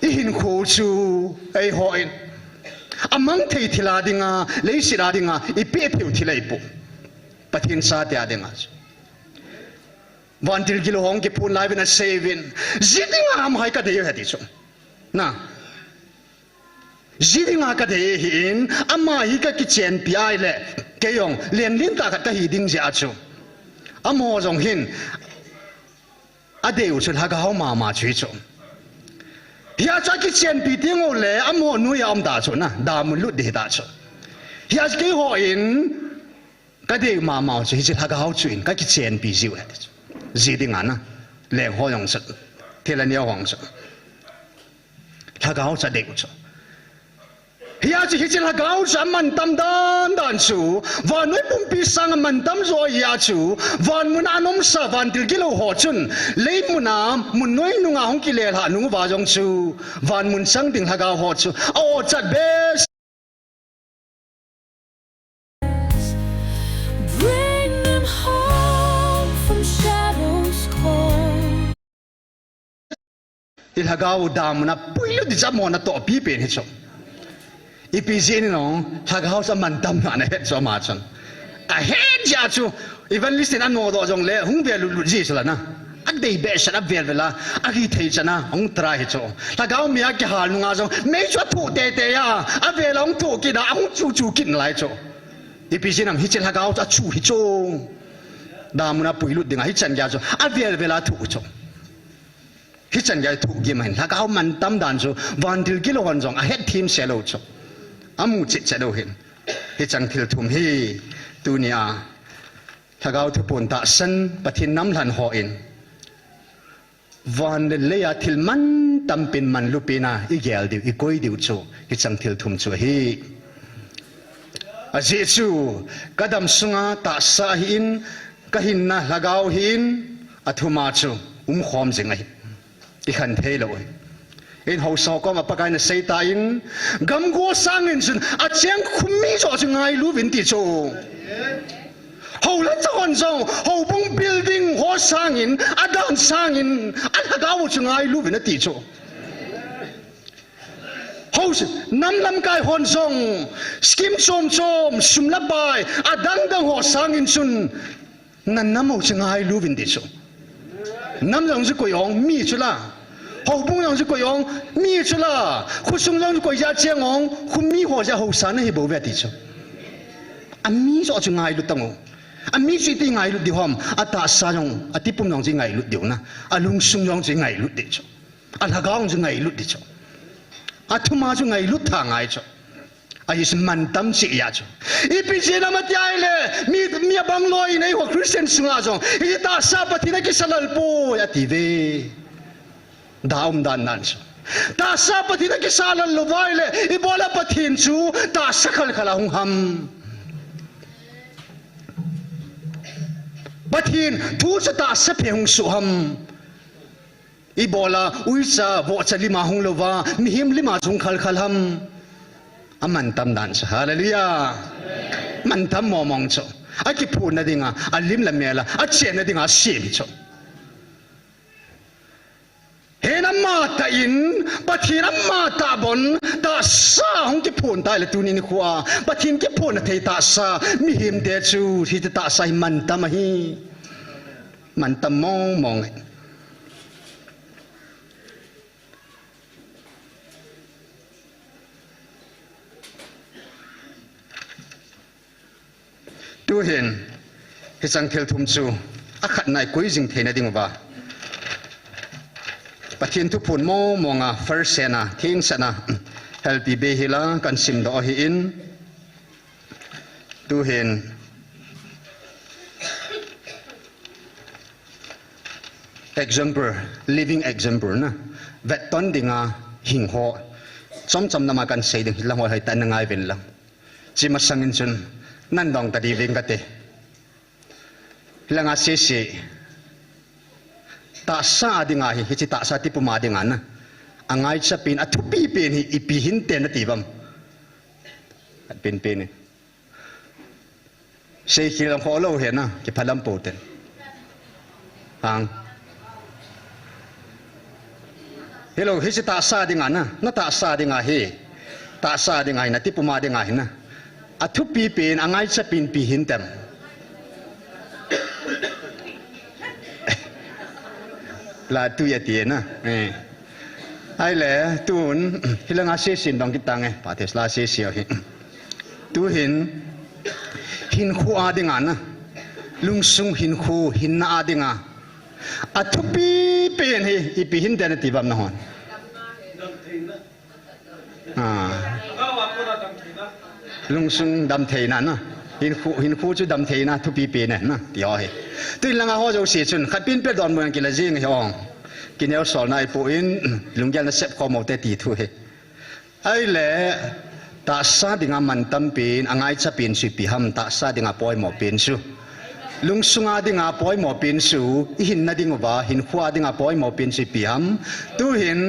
Ihinkho u chu, eihon, amang thei thil a dinga, leiset a dinga, ipeh thei u thil ahi poi. Pathen chate a dinga chu. Vantil gilou hung kiphun lai uvin asei uvin. Ji dinga ham hai kadei u ahi ti chu. Na. Ji dinga kadei ahin, ama hi kakichenpi ahile, kei jong, lenlin tah khat kahi ding jeh a chu. Amaho jong hin adei u chu lhagao mama chu hichu. Hia chu akichenpi teng uleh amaho noiya um ta chu na, damun lut ding hita chu. Hia chu keiho in kadei mama u chu hiche lhagao chu in kakichenpi jiu ahi ti chu. Ji dinga na, lengho jong chu, thil aneo hong chu, lhagao chu adei u chu. Hia chu hiche lhagao chu amantam dan dan chu, vannoi pumpi sanga mantam jo hia chu, vanmun a ana umsa vantil gilou ho chun, leimuna mun noi nunga hung kilelhah nung uva jong chu, vanmun chang ding lhagao ho chu a-ochat behseh. Bring them home from Shadow's cold. I lhagao damun a puilut ding chu amahon atohpi pen hichu. Ipi jeh inem, lhagao chu amantam dan ahet chu ama chun. Ahet jeh chu, evangelist in anodoh jongle hung vel lutlut ji chu la na. Adei behseh a avel vel a, akithei chan a hung try hichu. Lhagao mei a kihal nunga jong mei chu athoh teitei a, avel a hung thoh kit a, ahung chuchu kit nalai chu. Ipi jeh inem, hiche lhagao chu achu hichu. Damun a puilut dinga hichan geiya chu avel vel a thoh chu. Hichan geiya thoh gim ahin, lhagao mantam dan chu vantil gilou hon jong ahet themse lou chu, amu chetchet lou ahin. Hichang thil thum hi tunia Lhagao Thuphon tahsan Pathen namlhen hon van le leiya thil mantam pen manlu pen a igel diu, ikoi diu chu hichang thil thum chu ahi. Ajeh chu kadam sunga tahsa ahin, kahinna lhagao ahin, athuma chu umkhom jing ahi. Ikhen theilou ahi. Eihaosa ho koma Pakai in aseitan, gamgo sangin chun acheng khumi joh chu ngailu uvin ti chu. Hou lhacha hon jong, houbung building ho sangin, adan sangin, alhagao chu ngailu uvin ati chu. Hou, nam lamkai hon jong, scheme chom chom, sum le pai, adang dang ho sangin chun, nanam ho chu ngailu uvin ti chu. Nam jong chu koi ong mi chu la. Houbung jong chu koi ong mi chu la. Khosung jong chu koi jeh a cheng ong, khumi ho jeh a haosa nahi bou ve ti chu. Ami joh chu ngailu tan o. Ami chu iti ngailut diu ham. Atahsa jong, atipum jong chu ingailut diu na. Alungsung jong chu ingailut ding chu. Alhagao jong chu ngailut ding chu. Athuma chu ngailut tha ngai chu. Ahi chu mantam cheh a chu. Ipi jeh inem ati ahile, mi, mi abang loi in eiho Christian sunga jong, hiche tahsa Pathen a kisa lel poi ati ve. Da um dan dan chu. Tahsa Pathen a kisa lel lou va ahile, ibola Pathen chu tahsa khalkhal a hung ham? Pathen thu chu tahsa phe hung soh ham? Ibola uicha, vohcha lim a hung lou va, mihem lim a chu hung khalkhal ham? Amantam dan chu. Hallelujah. Mantam mong mong chu. Akiphonna dinga, alim le mel a, achenna dinga asem hi chu. Hin amatah in, Pathen amatah bon, tahsa hung kiphon ta ahile tuni nikho a, Pathen kiphonna thei tahsa, mihemte chu, hiche tahsa hi mantam ahi. Mantam mong mong ahi. Tuhin, hichang thil thum chu, akhatna ikoi jing theina diuva, Pathen thuphon mong mong a, first hand a, thengsan a, helpi bei hila, kahin simdoh ahin, tuhin, example, living example na, vetton dinga hing ho, chomchom nama kahin sei ding, lang ho hoitah in na ngai uvin lang. Hiche masangin chun, nadong tading uving kate. Hilanga sese, tahsa dinga hi, hiche tahsa tipum a dinga na, angaicha pen, athupi pen hi ipi hinte nati uvam? Atpen pen in seikhel lang kholou hena, kiphalam pou ten. Hang. Hilou, hiche tahsa dinga na, natahsa dinga hi, tahsa dinga hi, natipum a dinga hi na, athupi pen, angaicha pen ipi hintem? Latui ati na. Eh. Ahile, tun, hilanga sese in dong kit tange, Pathen la sese ahi. Tuhin, hinkho a dinga na, Lungsung hinkho hinna a dinga athupi pen hi ipi hinte nati uvam nahon? Ah. Lungsung damtheina na. Hinkho, hinkho chu damtheina thupi pen e na, ti ho hi. Tun langa ho jouse chun khat pen pen donbut a kila jing hi ong. Kineo solna ipon, lunggel nasep khom u hite ti thu hi. Ahile, tahsa dinga mantam pen, angaicha pen chu ipi ham, tahsa dinga poimo pen chu. Lungsunga dinga poimo pen chu, ihinna dinguva, hinkhoa dinga poimo pen chu ipi ham. Tuhin,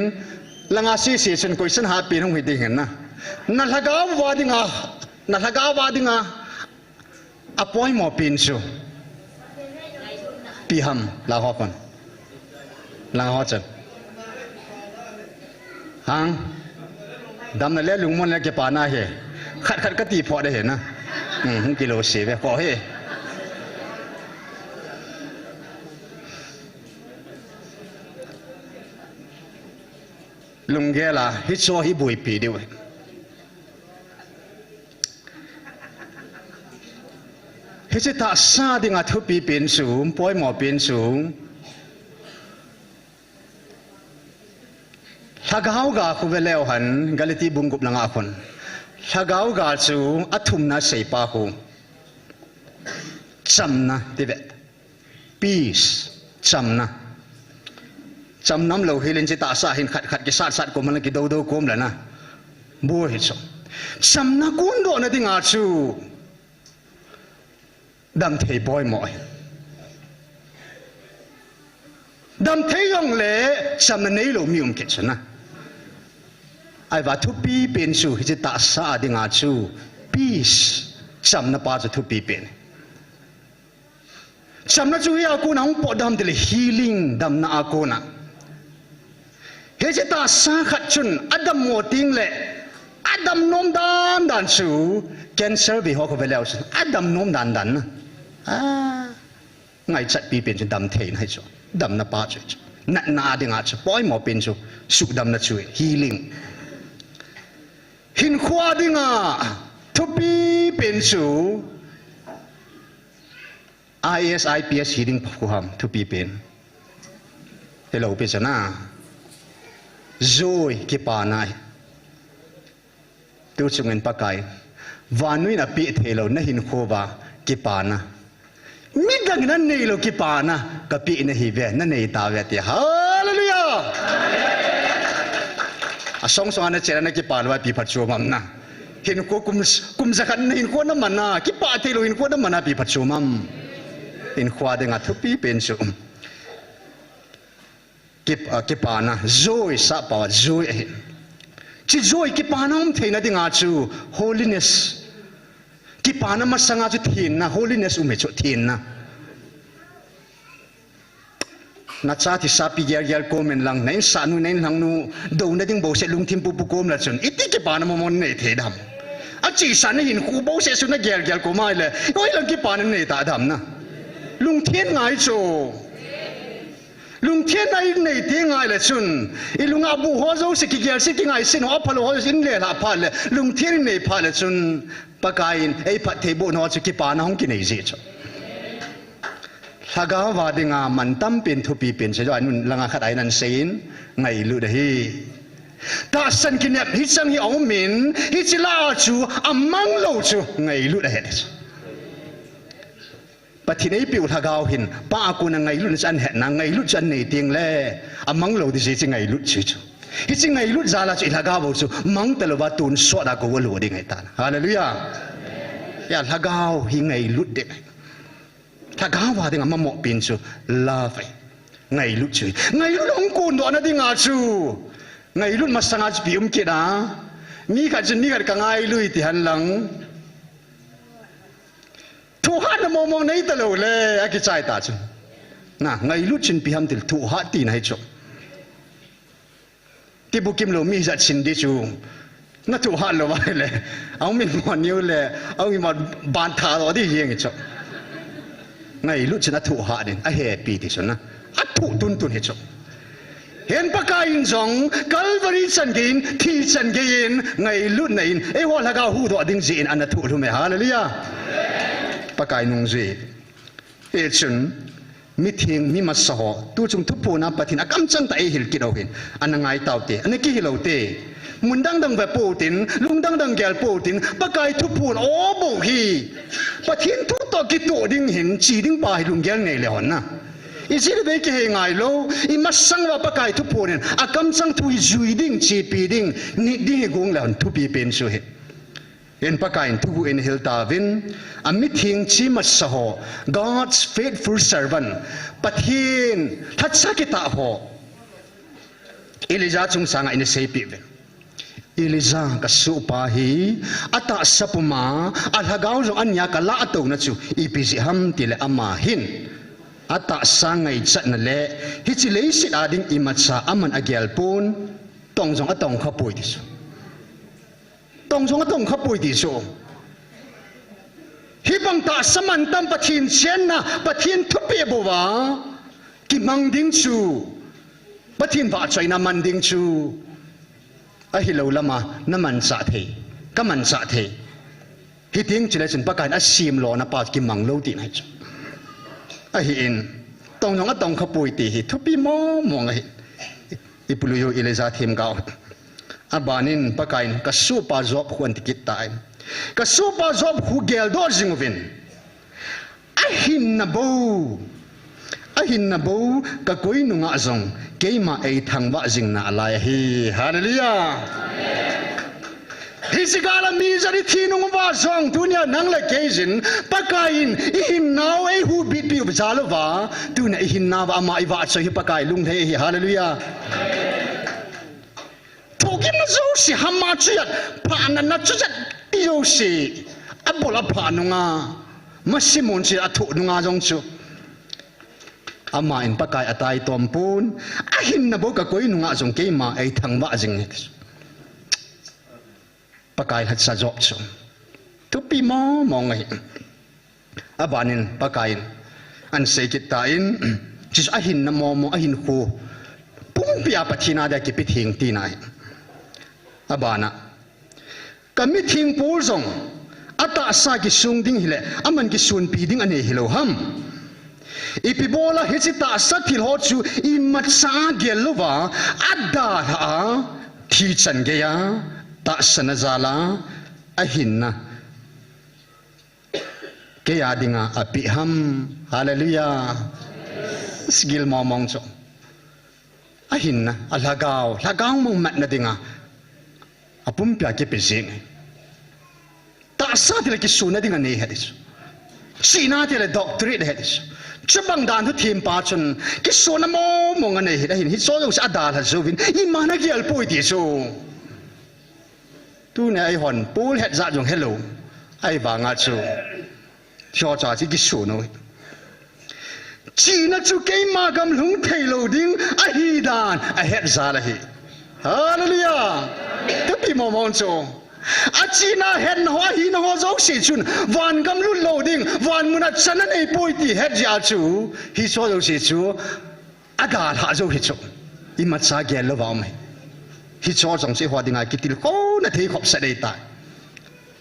langa sese chun question hat pen hung hi ding ahi na. Na lhagao va dinga, na lhagao va dinga apoimo pen chu ipi ham, la ho kon. La ho chun. Hang. Damna le lungmonna le kipana hi. Khat khat kati phoh de hi na. Hmm, hung kilo se ve ko hi. Lunggel a, hicho hi boipi diu. Hiche tahsa dinga thupi pen chu, poimo pen chu, lhagao ga khu ve leu hen, Galati bung gup langa khun. Lhagao ga chu athumna seipa khu. Chamna, ti ve. Peace, chamna. Chamna umlou hel in hiche tahsa hin khat khat kisat sat kom le kidou dou kom le na. Boi hi chu. Chamna kondohna dinga chu damthei poimo ahi. Damthei jong le chamna neilou mi um kit chu na. Ahivang thupi pen chu hiche tahsa a dinga chu peace, chamna pa chu thupi pen. Chamna chu hia kona hung potdoh ham tile healing, damna a kona. Hiche tahsa khat chun adam mo teng le, adam nom dan dan chu, cancer ve ho khu ve leu chun, adam nom dan dan na. Ah, ngaichat pi pen chu damtheina hi chu, damna pa chu, chu. Natna a dinga chu, poimo pen chu, sudamna chu, healing. Hinkhoa dinga thupi pen chu, I A S, I P S hi ding khu ham thupi pen. Hello, pi chana. Joy, kipana. Tu chungin Pakai. Vannoi in apeh theilou, na hinkho uva, kipana. Midang in anei lou kipana, kapeh nahi ve, nanei tauve ati. Hallelujah! Asong song a nachen a nakipa lou a ipi phatchom ham na. Hinkho kum, kum jakhat na hinkho naman a, kipah theilou hinkho naman a ipi phatchom ham. Hinkhoa dinga thupi pen chu. Kip-, ah, kipana, joy, sahpao, joy ahi. Hiche joy kipana um theina dinga chu holiness. Kipana masanga chu thenna, holiness um hi chu thenna. Nacha thisapi gel gel kom in lang, na insahnu, na inlhangnu, douna ding bouseh lungthim pupu kom le chun, iti kipana mong mong nei thei dem. Achesa na hinkho bouseh chu na gel gel kom a ahile, hoilang kipana nei ta dem na. Lungthem ngai chu. Lungthem na inei teng ahile chun, ilunga bu ho jouse kigel se kingai se ho, aphalou ho jouse inle lhah phat le, lungthem inei phat le chun, Pakai in eiphattheibohna ho chu kipana hung kinei ji chu. Lhagao va dinga mantam pen thupi pen chu, anun langa khat a in aseiyin, ngailut ahi. Tahsan kinep hicheng hi aum in, hiche lah a chu amang lou chu ngailut ahi. Pathen eipeh u lhagao hin, pa a kona ngailutna chu ahin hetna, ngailut chu ahin nei teng le, amang lou ding jeh chu ngailut chu chu. Hiche ngailut jal a chu ilhagao bou chu, mang talou va tonsot a kou alo ding ahi tan. Hallelujah. Hia lhagao hi ngailut ding. Lhagao va dinga mamo pen chu, love ahi. Ngailut chu. Ngailut hung kondohna dinga chu. Ngailut masanga chu ipi um kit a. Mi khat chun mi khat ka ngailut ti hen lang. Thohhatna mong mong nei talou le, akichai ta chu. Na, ngailut chun ipi ham tile thohhat tina hi chu. Ti bukim lou mi jat sin di chu. Na thohhat lou ahile. Aum in mo niu le, aum in mo ban tha lou di jeng chu. Ngailut chun athohhat in, ahepi ti chu na. Athoh tun tun hi chu. Hin Pakai in jong, Calvary chan gei in, thi chan gei in, ngailutna in, eiho lhagao huhdoh ding jeh in ana thoh lhum e, hallelujah. Pakai nungjui. Hichun, mitheng, mi masa ho, tuchung thuphon a Pathen akamchang tah a eihil kit u hin, ana ngai taute, ana kihil ute. Mun dang dang ve poutin, lung dang dang gel poutin, Pakai thuphon aw bou hi. Pathen thu toh kitoh ding hin, che ding pa hi lunggel nei le hon na. Ijeh inem kihei ngai lou, imasang uva Pakai thuphon in, akamchang thu hi jui ding, chepi ding, nit ding hi gong le hon thupi pen chu hi. Hin Pakai in thuguh in ahil tauvin, amitheng che masa ho, God's faithful servant, Pathen lhacha kitah ho, Elijah chungchang a ana seipeh uvin. Elijah kasohpa hi, atahsa puma, alhagao jong ania kalah touna chu, ipi jeh ham tile ama hin, atahsa ngaichatna le, hiche leiset a ding imacha aman agel pon, tong jong atong kha poi ti chu. Tong jong atong kha poi ti chu. Hibang tahsa mantam Pathen chenna, Pathen thupeh bou a, kimang ding chu. Pathen vahchoina man ding chu. Ahilou lama, na manchah thei. Ka manchah thei. Hiteng chule chun Pakai in asem lona pa kimang lou tina hi chu. Ahin, tong jong atong kha poi ti hi, thupi mong mong ahi. I pu Lui u Elijah themgao. Abanin Pakai in kasohpa Job khu ana ti kit tai. Kasohpa Job khu geldoh jing uvin. Ahinna bou. Ahinna bou kakoi nungah jong keima eithangvah jing nalai ahi. Hallelujah. Hiche gal a mi jat ithi nung uva jong tunia nang le kei jin Pakai in ihinnau eihubitpi u jal uva. Tunia ihinnau va ama ivahchoi hi Pakai lunglhai ahi. Hallelujah. Thugimna jouse, hama chujat, phahna na chujat, jouse. Abol aphah nunga, masimun chujat athoh nunga jong chu. Ama in Pakai ataitom pon, ahinna bou kakoi nunga jong keima eithangvah jing e. Pakai lhacha Job chu. Thupi mong mong ahi. Abanin Pakai in ana sei kit tan, chuche chu ahinna mong mong, ahinkho pumpia Pathen a dia kipe theng tina ahi. Abana, kamitheng pol jong atahsa kisung ding hile, aman kisonpi ding anei hilou ham. Ipi bola hiche tahsa thil ho chu imacha gel louva, adalhah a, thi chan geiya, tahsanna jal a, ahinna keia dinga apeh ham. Hallelujah. Sigil mong mong chu. Ahinna, alhagao, lhagao mang matna dinga apumpia kipe jing e. Tahsa tile kisonna dinga nei ahi ti chu. Chihna tile doctorate ahi ti chu. Chubang dan thu thempa chun kisonna mong mong anei ahi, ahin hicheho jouse adalha jouvin iman agel poi ti chu. Tunia eihon pol het jat jong helou. Ahivanga chu, hicheho chu kisonna u. Chihna chu keima gam lhung theilou ding ahi dan ahet jal ahi. Hallelujah. Thupi mong mong chu. Achihna, ahetna ho, ahina ho jouse chun van gam lut lou ding, van muna chan anei poi ti het jeh a chu, hicheho jouse chu adalhah jou hi chu. Imacha gel louva um ahi. Hicheho jong chu eiho dinga kitilkhouna thei khopsa dei tai.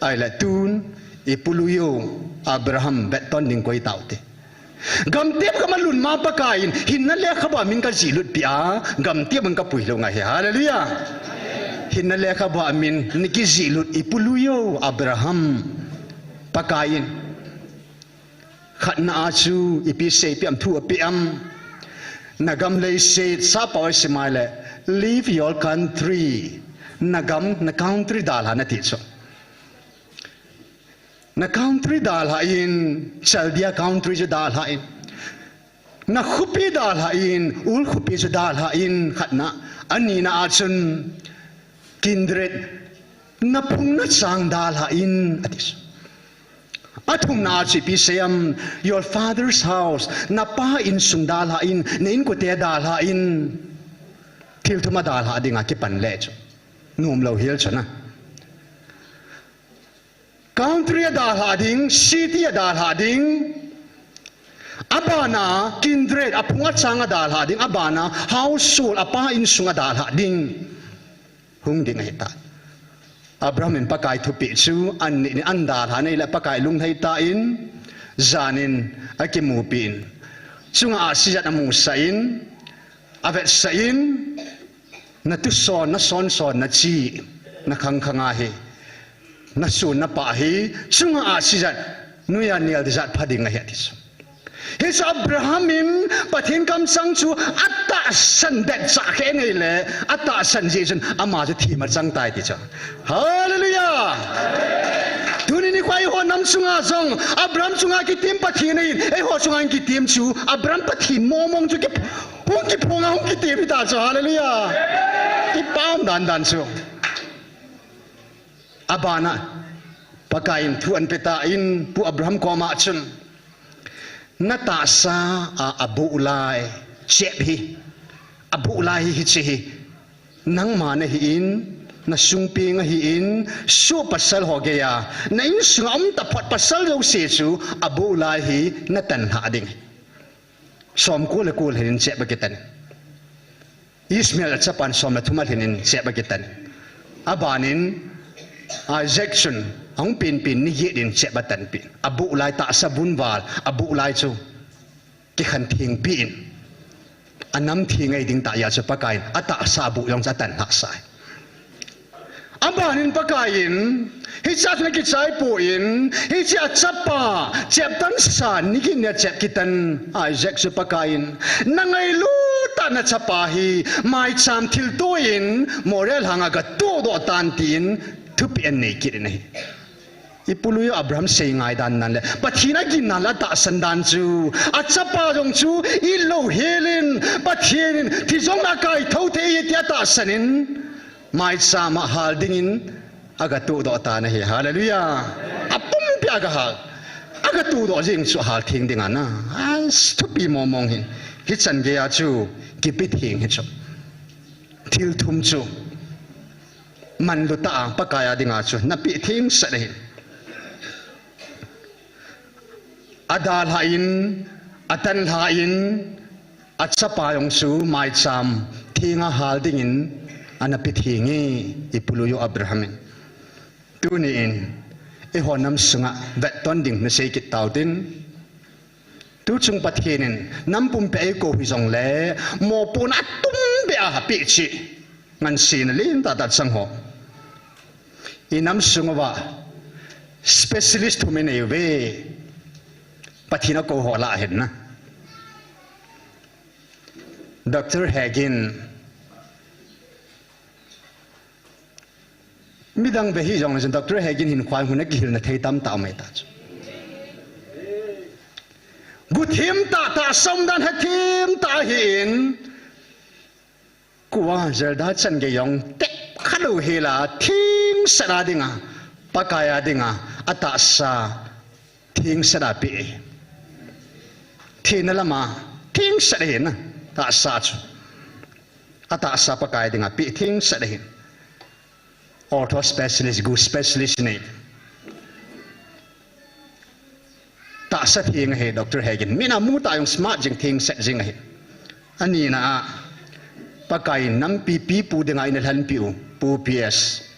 Ahile tun, i pu Lui u Abraham vetton ding koi taute. Gamtep gam a lut ma Pakai in, hinna lekhabu a min kajihlut peh a, gamtep in kapui lou ngai ahi. Hallelujah. Hinna lekhabu a min, nakijihlut i pu Lui u Abraham. Pakai in, khatna a chu ipi seipeh am, thu apeh am. Nagam leiset, sappao a isei mai le, leave your country. Nagam, na country dalha in ati chu. Na country dalha in, Chaldea country chu dalha in. Na khopi dalha in, Ur khopi chu dalha in, khatna, anina a chun, kindred, na phung na chang dalha in, ati chu. Athumna a chu ipi sei am, your father's house, na pa insung dalha in, na inkote dalha in, thil thum adalhah dinga kipan le chu. Nomlou hel chu na. Country adalhah ding, city adalhah ding, abana kindred, aphung achang adalhah ding, abana household, apa insung adalhah ding. Hung ding ahitai. Abraham in Pakai thupeh chu, an nit ni an dalha nei le Pakai lunglhai tan, Janin akimupi in, chunga ahsi jat amusah in, avetsah in, na tuson, na sonson, na chi, na khangkhang ahi, na sun, na pah hi, chunga ahsi jat, noiya nel ding jat pha ding ahi ati chu. Hichu Abraham in Pathen kamchang chu atahsan det chah khe nei le, atahsan jeh chun ama chu thim achang tai ti chu. Hallelujah! Tuni nikho eiho nam chunga jong, Abraham chunga kitim Pathen ahin, eiho chunga kitim chu, Abraham Pathen mong mong chu ki, hung kiphong a hung kitim hita chu. Hallelujah! Kipah dan dan chu. Abana, Pakaiyin thu ahin pe tan, Pu Abraham koma chun, na tahsa a, abuh lai, chep hi, abuh lai hi, hiche hi, nangma nahin, na sungpeng ahin, soh pasal ho geiya, na insunga um taphot pasal jouse chu, abuh lai hi, na tanlhah ding. Somko le ko lhin in chep akitan. Ishmael achapan som le thum alhin in chep akitan. Abanin Isaac chun ahung penpen ni get in chep atanpeh. Abuh lai tahsa bunval, abuh lai chu kikhen thengpi in, anam theng ahi ding tah jeh a chu Pakaiyin atahsa abuh jong chu atanlhah sah e. Abanin Pakaiyin, hiche a chun akichai poi, hiche achapa, chep tan sa, ni get nia chep kitan, Isaac chu Pakaiyin, na ngailut tah na chapa hi, maicham thilto in, Moriah lhanga gatoh doh tan tin, thupeh anei kit in ahi. I pului u Abraham sei ngai dan dan le, Pathen aginna le atahsan dan chu, achapa jong chu, it lou hel in, Pathen in, thi jong akai thou thei ahi tia tahsan in, maicham a hal dingin, agatoh doh tan ahi. Hallelujah. Apumpi a agahal. Agatoh doh jing chu ahal theng ding ana. As thupi mong mong hin. Hichan geiya chu kipe theng hi chu. Thil thum chu. Manlu tah a Pakai a dinga chu. Na pe theng sah ahi. Adalhah in, atanlhah in, achapa jong chu maicham thenga hal dingin ana pe theng e, i pului u Abraham in. Tuni in, eiho nam sunga vetton ding na sei kit tautin. Tuchung Pathen in, nam pumpi a eikou hijongle, mopohna atumbeh a apeh cheh. Ngansena lentah tah chang ho. I nam sung uva specialist thum inei uve. Pathen akou ho lah a hin na. Doctor Hagin. Midang ve hih jongle chun Doctor Hagin hin khoi hun a kihilna thei tamtah um ahi ta chu. Guthim tah tah, somdan hethem tah ahin. Kua Zelda chan gei jong tep kha lou hel a, thengset a dinga, Pakai a dinga, atahsa thengset a pe. Thina lama thengset ahi na, tahsa chu. Atahsa Pakai dinga pe thengset ahi. Ortho specialist, gu specialist nei. Tahsa theng ahi Doctor Hagin. Min amu tah jong smart jing, thengset jing ahi. Anina a, Pakai in nampi pipu dinga eina lhenpi u, Pu P S.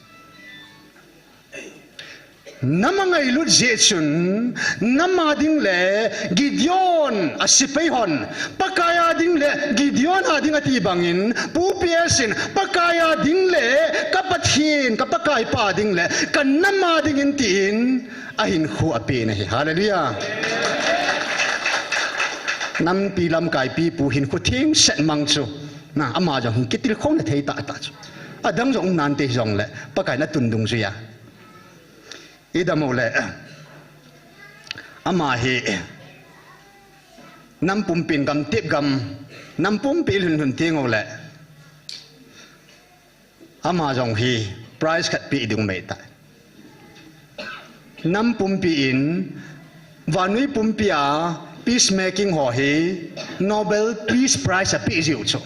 Nam angailut jeh chun, nam a ding le Gideon a sepai hon, Pakai a ding le Gideon a ding ati bangin, Pu P S in, Pakai a ding le ka Pathen, ka Pakai pa ding le ka nam a dingin tin, ahinkho apen ahi. Hallelujah. Nampi lamkai pipu hinkho thengset mang chu. Na, ama jong hin kitilkhouna thei tah tah chu. Adang jong um nante hijongle, Pakai in atun dungjuiya. Idam u le, ama hi, nam pumpin gam tep gam, nam pumpi lhun lhun teng u le. Ama jong hi prize khat pe ding um ahi tai. Nam pumpi in, vannoi pumpi a peacemaking ho hi Nobel Peace Prize ape jiu chu.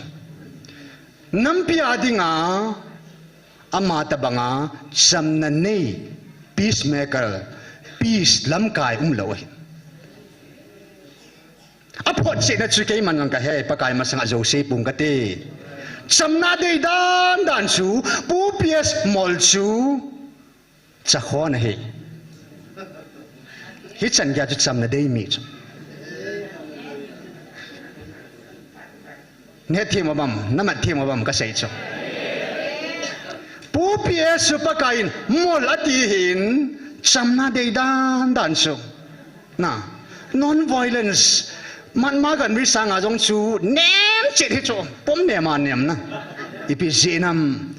Nampi a dinga, ama tabanga chamna nei, peacemaker, peace lamkai umlou ahi. Aphotchetna chu keiman jong kahe, Pakai masanga jouse pung kate. Chamna dei dan dan chu, Pu P S mol chu, chakhon ahi. Hichan geiya chu chamna dei mi chu. Neh thim abam, namat thim abam kasei chu. Pu P S chu Pakaiyin mol ati hin chamna dei dan dan chu. Na, non-violence, Mahatma Gandhi sanga jong chu nem chet hi chu, pom nem a nem na. Ipi jeh ham,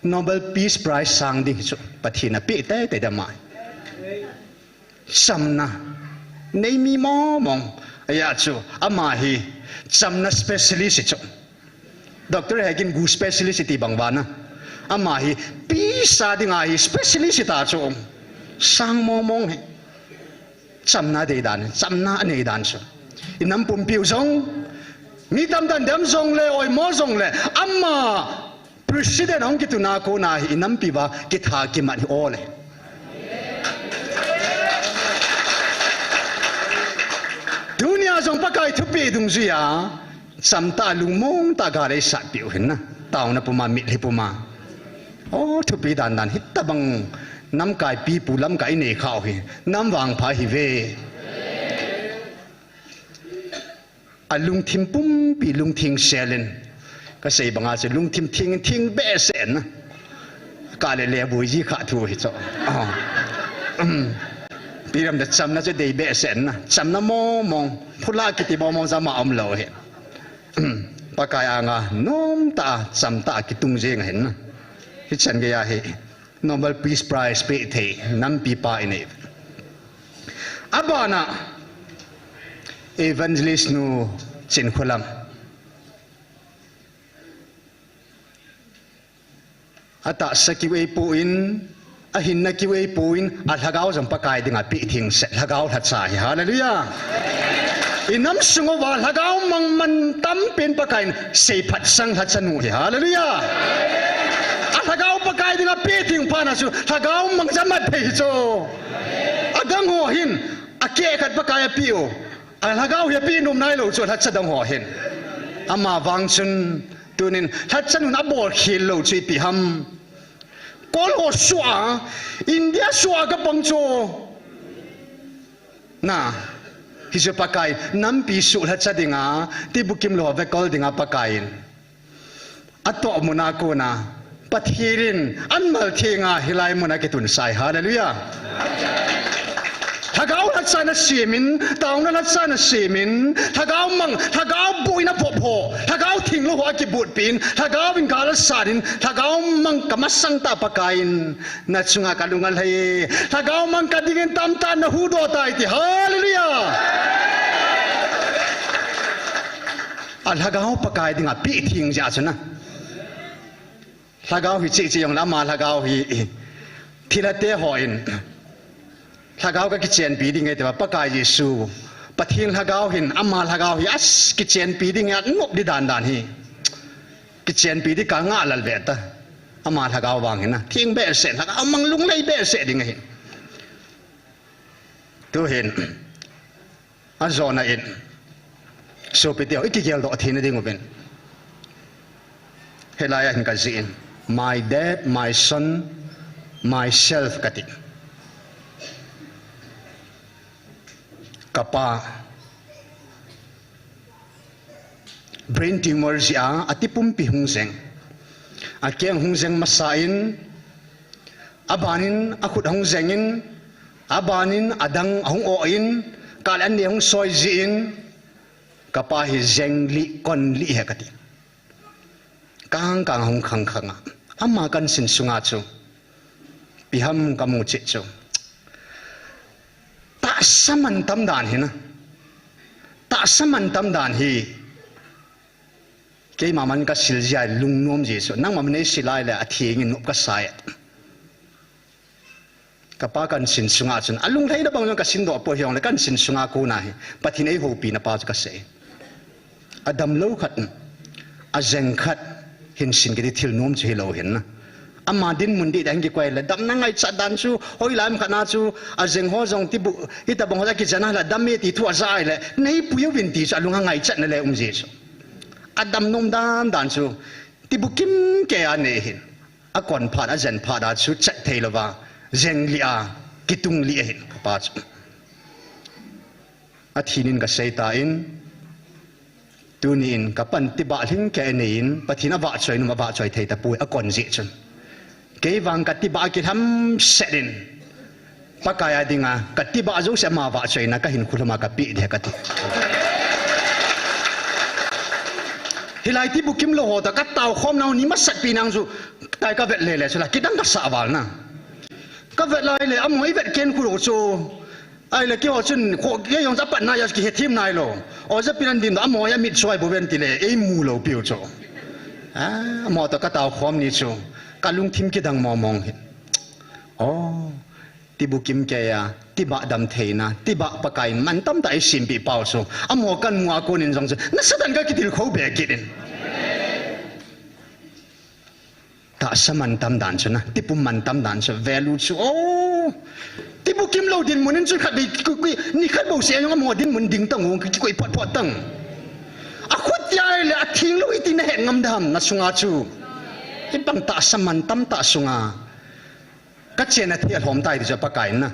Nobel Peace Prize sang ding hi chu, Pathen in apeh teitei dam ahi. Chamna nei mi mong mong. Ajeh chu, ama hi chamna specialist hi chu. Doctor Hegin gu specialist iti bang vana. Ama hi peace a dinga hi specialist hita chu. Sang mong mong hi. Chamna dei dan, chamna anei dan chu. Inam pumpiu jong, mi tamtah in dem jongle, oimo jongle, ama president ahung kituna kona hi inampi uva kitha kimat hi ole. Tunia jong Pakai thupeh dungjuiya, chamtah lungmong tah gal eisatpeh u hin na. Taona puma, mitlhi puma. O, thupeh dan dan hitabang namkai pipu lamkai inei khah u hi. Nam vangpha hive. Alungthim pumpi lungtheng sel in. Kasei banga chu lungthim theng in theng behseh in na. Kale le boi ji kha thu hi chu. Ah. Um. Pi ram da chamna chu dei behseh in na. Chamna mong mong. Phula kiti mong mong jong ama umlou hi. Um. Pakai anga nomtah a chamtah a kitung jeng ahin na. Hichan geiya hi. Nobel Peace Prize peh thei nampi pa inei. Abana Evangelist nu Chinkholam. Atahsa kiu eipoi, ahinna kiu eipoi, alhagao jong Pakai dinga peh thengse, lhagao lhacha hi. Hallelujah. Inam sung uva lhagao mang man tampen Pakaiyin seiphat sang lhacha nu hi. Hallelujah. Alhagao Pakai dinga peh theng phat na chu lhagao mang jong amat thei hi chu. Adang ho hin akeh khat Pakai apeh u. Alhagao hi apeh nom nailou chu lhacha dang ho hin. Ama vang chun tunin lhacha nun abol khel lou chu ipi ham. Kol ho suh a, India suh a kapang chu. Na, hichu Pakai, nampi suh lhacha dinga, tibukim lou vekol dinga Pakaiyin. Atoh muna kona, Pathen in amal thenga hilai muna kitunsah e. Hallelujah. Lhagao lhacha na semin, taona lhacha na semin, lhagao mang, lhagao boina vop ho, lhagao thinglou ho akibutpin, lhagao in gal asatin, lhagao mang kamasang tah Pakaiyin, nachunga kalung alhai e, lhagao mang kadingin tamtah nahuhdoh tai ti. Hallelujah. Alhagao Pakai dinga peh theng jeh chun na. Lhagao hi cheh cheh jongle ama lhagao hi, thilha te hon, lhagao kakichenpi ding e tia Pakai Jesu, Pathen lhagao hin, ama lhagao hi, as, kichenpi ding e, anop di dan dan hi. Kichenpi di kangah lal ve ta. Ama lhagao vang hin na. Theng behseh, lhagao mang lunglhai behseh ding ahi. Tuhin, ajona in, sopite ho, ikigeldoh theina ding uvin. Hilai a hin kajih in, my dad, my son, myself kati. Kapa, brain tumor jeh a, ati pumpi hung jeng. Akeng hung jeng masa in, abanin akhut hung jengin, abanin adang ahung oh in, kale aneh hung soi jin, kapa hi jeng lih, kon lih ahi kati. Kang kang hung khang khang a, ama kainsin sunga chu, ipi ham kamu cheh chu. Tahsa mantam dan hi na. Tahsa mantam dan hi. Keima man kasil jia lungnom jeh chu. Nangma man eisil a ahile atheng in nop kasa e. Kapa kainsin sunga chun, alunglhaina bang jong kasin doh poi hijongle kainsin sunga kona hi Pathen in eihoupina pa chu kasei. Adamlou khat, ajeng khat, hinsin kiti thil nom chu hilou hin na. Ama dinmun dih dan kikoi le, damna ngaichat dan chu, hoilai ham khat na chu, ajeng ho jong tibuh, hitabang ho jong kijen a le, dam e ti thu aja a le, neipui uvin ti chu alunga ngaichatna le um jeh chu. Adam nom dan dan chu, tibuh kimkei a nei hin. Akon phat, ajen phat a chu chat thei louva, jeng lih a, kitung lih ahin, kapa chu. Athinin kasei tan, tuni in kapan tibah lhingkei anei in, Pathen avahchoi nom avahchoi thei tapoi, akon jeh chun. Kei vang katibah kilhamset in, Pakai a dinga katibah jouse ama vahchoina kahinkho lhama kapeh ding kati. Hilai tibukim lou ho toh kataokhom nau ni masat pi nang chu, tai kavet lele chu la, kidang kasah val na. Kavet lai le, amaho ivet ken khu lou chu. Ahile keiho chun, kho, keijong chu apatna a kihethem nailou. Oja pi nan din, amaho amit choi bou ven tile, eimu lou piu chu. Ah, amaho toh kataokhom ni chu, kalungthim kidang mong mong hi. Oh, tibukim kei a, tibah damtheina, tibah Pakai in mantam tah eisempeh pau chu, amaho kamu a konin jong chu, nasatah in kakitilkhou be kit in. Tahsa mantam dan chu na, tipum mantam dan chu, value chu, oh, tibukim lou dinmun in chun khatvei, kui, kui, nikhat bouseh jong amaho dinmun ding tang u, kikoi phot phot tang. Akhutia ahile atheng lou iti nahet ngam dem nasunga chu. Hibang tahsa mantam tah sunga kachenna thei alhom tai ti chu Pakai in na.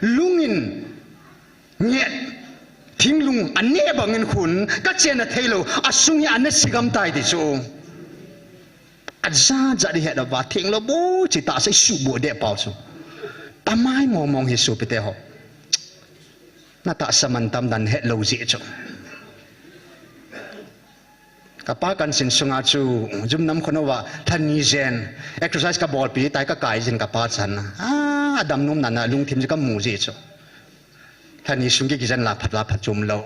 Lung in nget, thinglung aneh bangin khun, kachenna theilou, asung hi ana sigam tai ti chu. Ajat jat ihet uva, thenglou bou, chi tahsa isuhboh deh pau chu. Amai mong mong hi sopite ho. Natahsa mantam dan hetlou jeh chu. Kapa kansin sunga chu, jum nam khonou va, lhani jen, exercise kabolpi tai kakai jin kapa chan na. Ah, adam nom nana, lungthim chu kamu jeh chu. Lhani sung kikijen la phat la phat chom lou.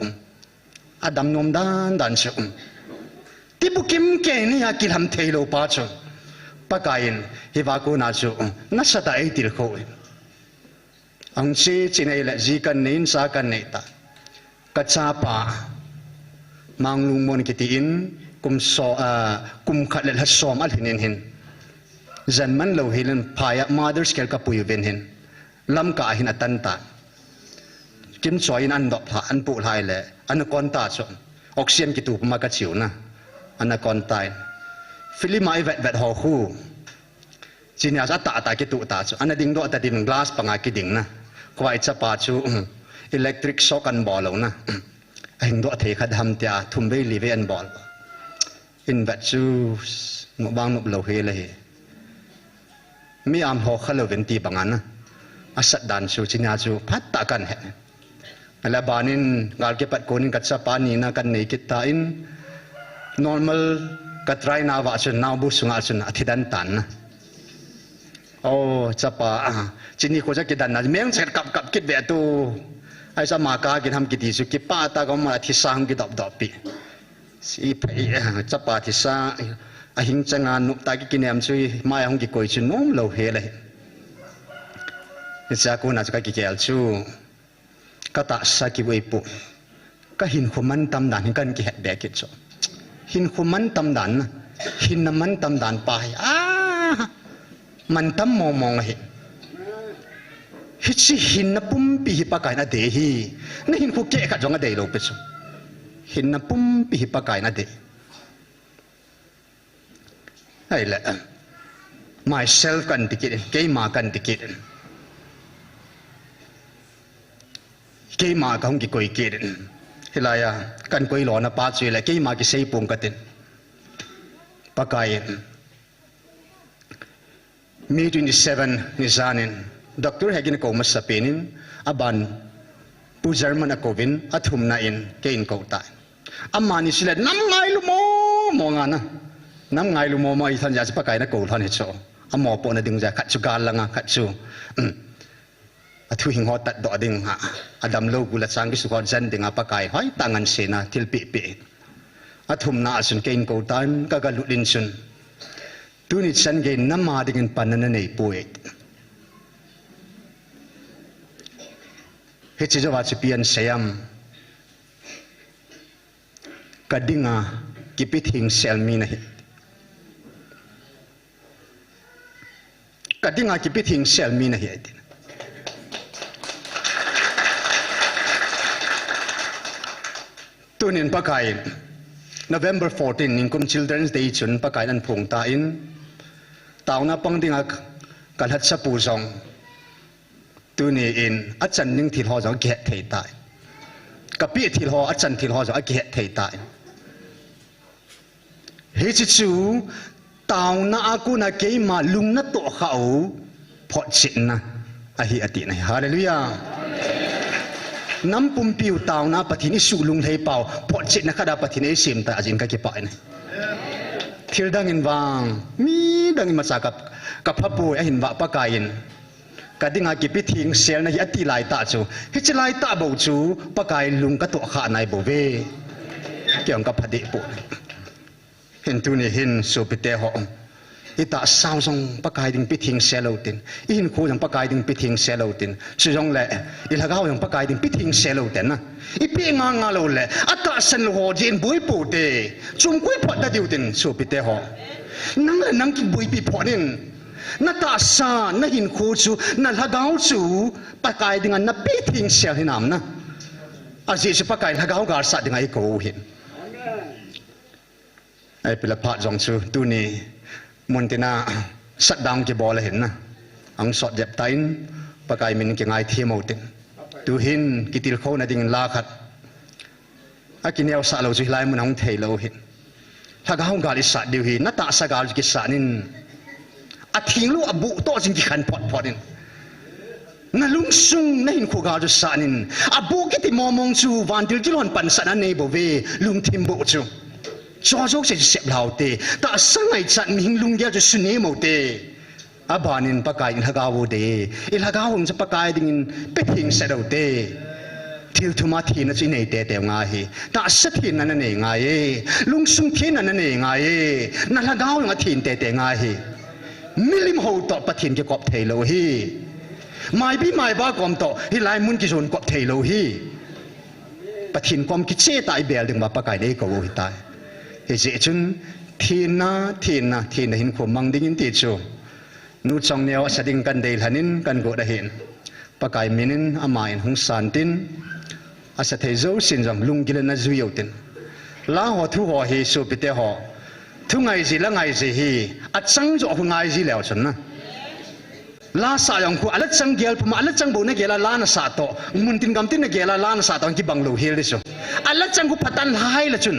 Adam nom dan dan chu. Tibukim kei ni a kilham theilou pa chu, Pakai in hiva kona chu, nasatah eitilkhou. Ahung che, chin ahile, ji kanei in, cha kanei ta. Kachapa, Manglungmon kiti in, kum so, ah, kum khat le lha som alhin in hin. Jan man lou hel in, phai a Mother's Care kapui uvin hin. Lamka a hin atan ta. Kimchoi in andoh lha, anpoh lha le, ana kon ta chu. Oxygen kitu puma kachiu na. Ana kon tai. Film a ivet vet ho khu. Chinia chu atah tah kituh ta chu. Ana dingdoh ta din glass panga kiding na. Khovah i chapa chu, um, electric shock anbol u na. Ahingdoh thei khat ham tia, thum vei li vei anbol. Invet chu, nop vang nop lou hel ahi. Mi am ho kha louvin ti banga na. Asat dan chu, chinia chu, phat tah kahin he. Ahile abanin, gal kipat konin kachapa nina kanei kit tan, normal katry nauva chun, naobu sunga chun athi den tan na. O, chapa, ah, chini kho cha kidan na, meng chet kap kap kit ve tu. Ahi chu ama kagin ham kiti chu, kipah tah a gom a thisa hung kidop dop pi. Si phei, ah, chapa thisa, ahing changa nop tah a kikinem chu, mai a hung kikoi chu, nom lou hel ahi. Hichea kona chu kakikhel chu. Katahsa kivui poi. Kahinkho mantam dan hin kahin kihet be kit chu. Hinkho mantam dan na. Hinna mantam dan pa hi. Ah! Mantam mong mong ahi. Hiche hinna pumpi hi Pakai in adei hi. Nahinkho keh khat jong adei lou pi chu. Hinna pumpi hi Pakai in adei. Ahile, myself kahin ti kit in, keima kahin ti kit in. Keima kahung kikoi kit in. Hilai a, kahin koi lona pa chu ahile, keima kisei pong katin. Pakai in. May twenty-seven ni jan in, Doctor Hegin akou masapen in, aban Pu German akouvin, athumna in, keiin kou tai. Amani chule nam ngailu mong mong anga. Nam ngailu mong mong ahi lhon jeh a chu Pakai in akou lhon hi chu. Amopohna ding jeh a khat chu gal langa, khat chu, um, athu hing ho tatdoh ding a, adamlou gul a chang kisukho jen dinga Pakai in hoitah a ngansena thilpeh peh. Athumna a chun keiin kou tan, kagalut in chun, tuni chan gei nama dingin panna nanei poi. Hiche jouva chu ipi asei em? Kadinga kipe thengsel mi nahi. Kadinga kipe thengsel mi nahi, ati. Tunin Pakai in, November fourteen, nikum Children's Day chun Pakai in ahin phong tan, taona pang dinga kalhatsapu jong, tuni in achan ding thil ho jong akihet thei tai. Kapeh thil ho, achan thil ho jong akihet thei tai. Hiche chu, taona a kona keima lung natoh khah u, photchetna ahi ati nai. Hallelujah. Nam pumpiu taona Pathen isuh lunglhai pau, photchetna khat a Pathen eisem tai, ajeh in kakipah e. Thil dang in vang, midang imacha ka, kapha poi, ahin vah Pakai in. Kadinga kipe thengselna hi ati laitah chu, hiche laitah bou chu, Pakai lung katoh khah nai bou ve. Kei jong kapha deh poi. Hin tuni hin sopite ho, itahsa u jong Pakai ding pe thengsel u tin, ihinkho jong Pakai ding pe thengsel u tin, chujongle ilhagao jong Pakai ding pe thengsel u tin na. Ipe nganga loule, atahsan lou ho jeh in boi poute, chomkoi phot tadiu tin sopite ho. Nang le nang kiboipi phot in, natahsa, nahinkho chu, nalhagao chu, Pakai dinga nape thengsel hinam na. Ajeh chu Pakai lhagao galsat dinga eikou u ahin. Ahipoi le phat jong chu tuni muntina shutdown kibol ahin na. Ahung sot jep tan, Pakai min kingaithem u tin. Tuhin kitilkhouna dingin la khat akineosah lou chu hilai mun ahung theilou ahin. Lhagao gal isat diu hi, natahsa gal chu kisat in. Athenglou aboh toh jing kikhen phot phot in. Nalungsung nahinkho gal chu sat in. Aboh kiti mongmong chu vantil kilhon pansatna nei bouve, lungthim boh chu. Chujouse chu sep lhaute. Tahsa ngaichat mihing lunggel chu sunem ute. Abanin Pakai in lhagao u dei. Ilhagao u chu Pakai dingin pe thengset ute. Thil thuma thenna chu inei teitei u ngai ahi. Tahsa thenna nanei ngai e. Lungsung thenna nanei ngai e. Nalhagao jong athen teitei ngai ahi. Milim hou toh Pathen kikop theilou ahi. Maibi maiba kom toh hilai mun kijon kop theilou ahi. Pathen kom kichehtah a ibel dinguva Pakai in eikou u ahitai. Hijeh chun thenna, thenna, thenna hinkho mang dingin ti chu, Nu Chongneo asa ding kadeilhen in kagot ahin. Pakai minin aman hung santin, asa thei jousen jong lunggil in ajui u tin. La ho thu ho hi sopite ho, thu ngaiji la ngaiji hi, achang joh khu ngaiji leu chun na. La sah jong khu, ala chang gel puma, ala chang bou nagel a la nasah toh, muntin gamtin nagel a la nasah toh kibang lou hel di chu. Ala chang khu phatan lhai le chun,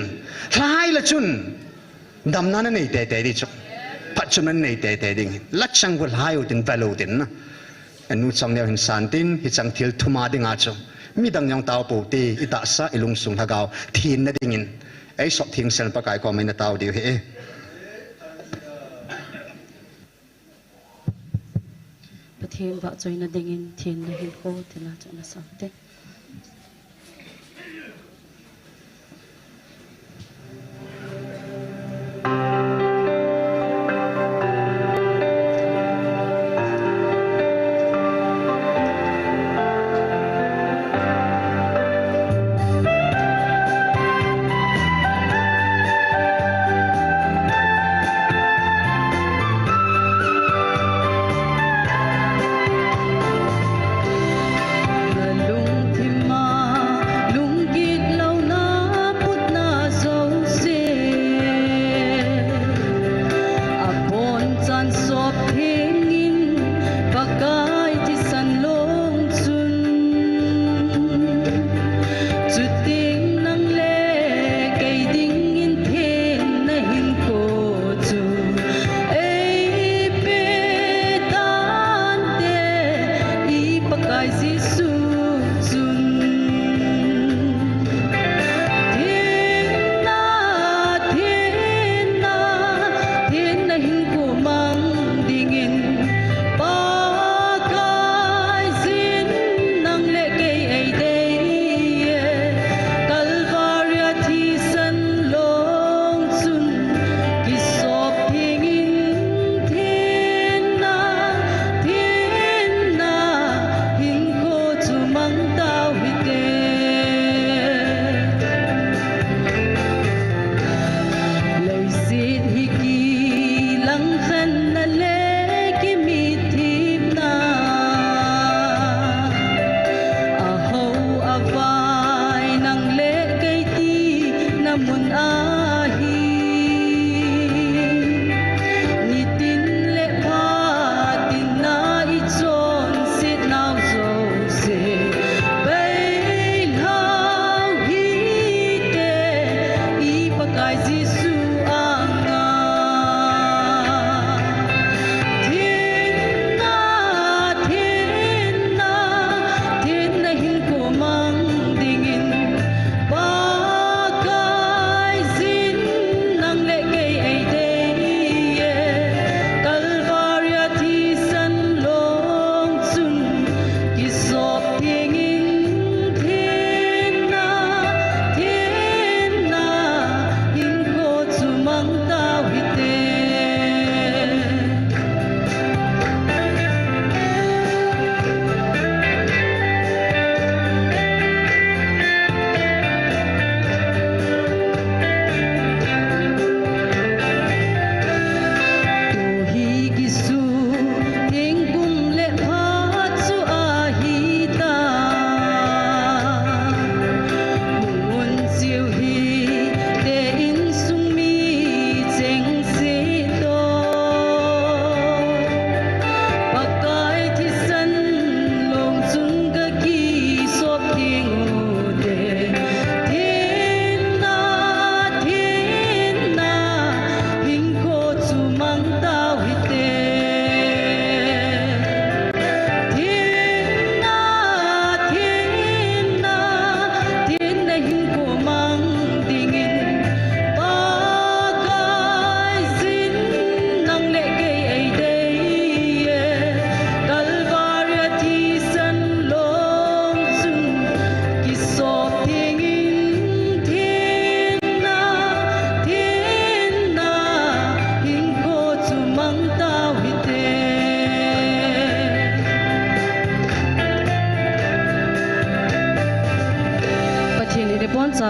lhai le chun damna nanei teitei di chu. Phatchomna nanei teitei ding. La chang khu lhai u tin, vel u tin na. Nu Chongneo hin santin, hichang thil thuma dinga chu midang jong tao poute, itahsa ilungsung lhagao thenna dingin eisop thengsel Pakai koma ina tao diu ahi. Pathen vahchoina dingin thenna hinkho tina chu ana saute.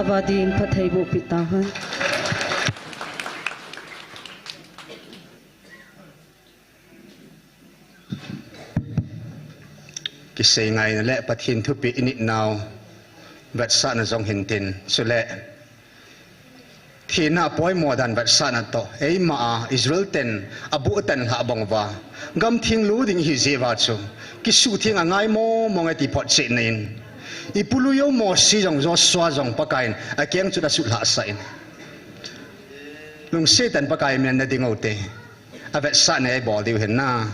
Vadin phatthei boh peh tahen. Kisei ngaina le Pathen thupeh i nit nau vetsahna jong hintin, chule thina poimo dan vetsahna toh, eima a Israel ten aboh tan lhah bang uva, gamtheng lo ding ihi jeh uva chu, kisuhtheng angai mong mong e ti photchetna in, i pulu u Mosi jong Joshua jong Pakaiyin akeng chut asutlhah sah in. Lungset tah in Pakai min a na ding u te. Avetsahna eibol diu ahin na.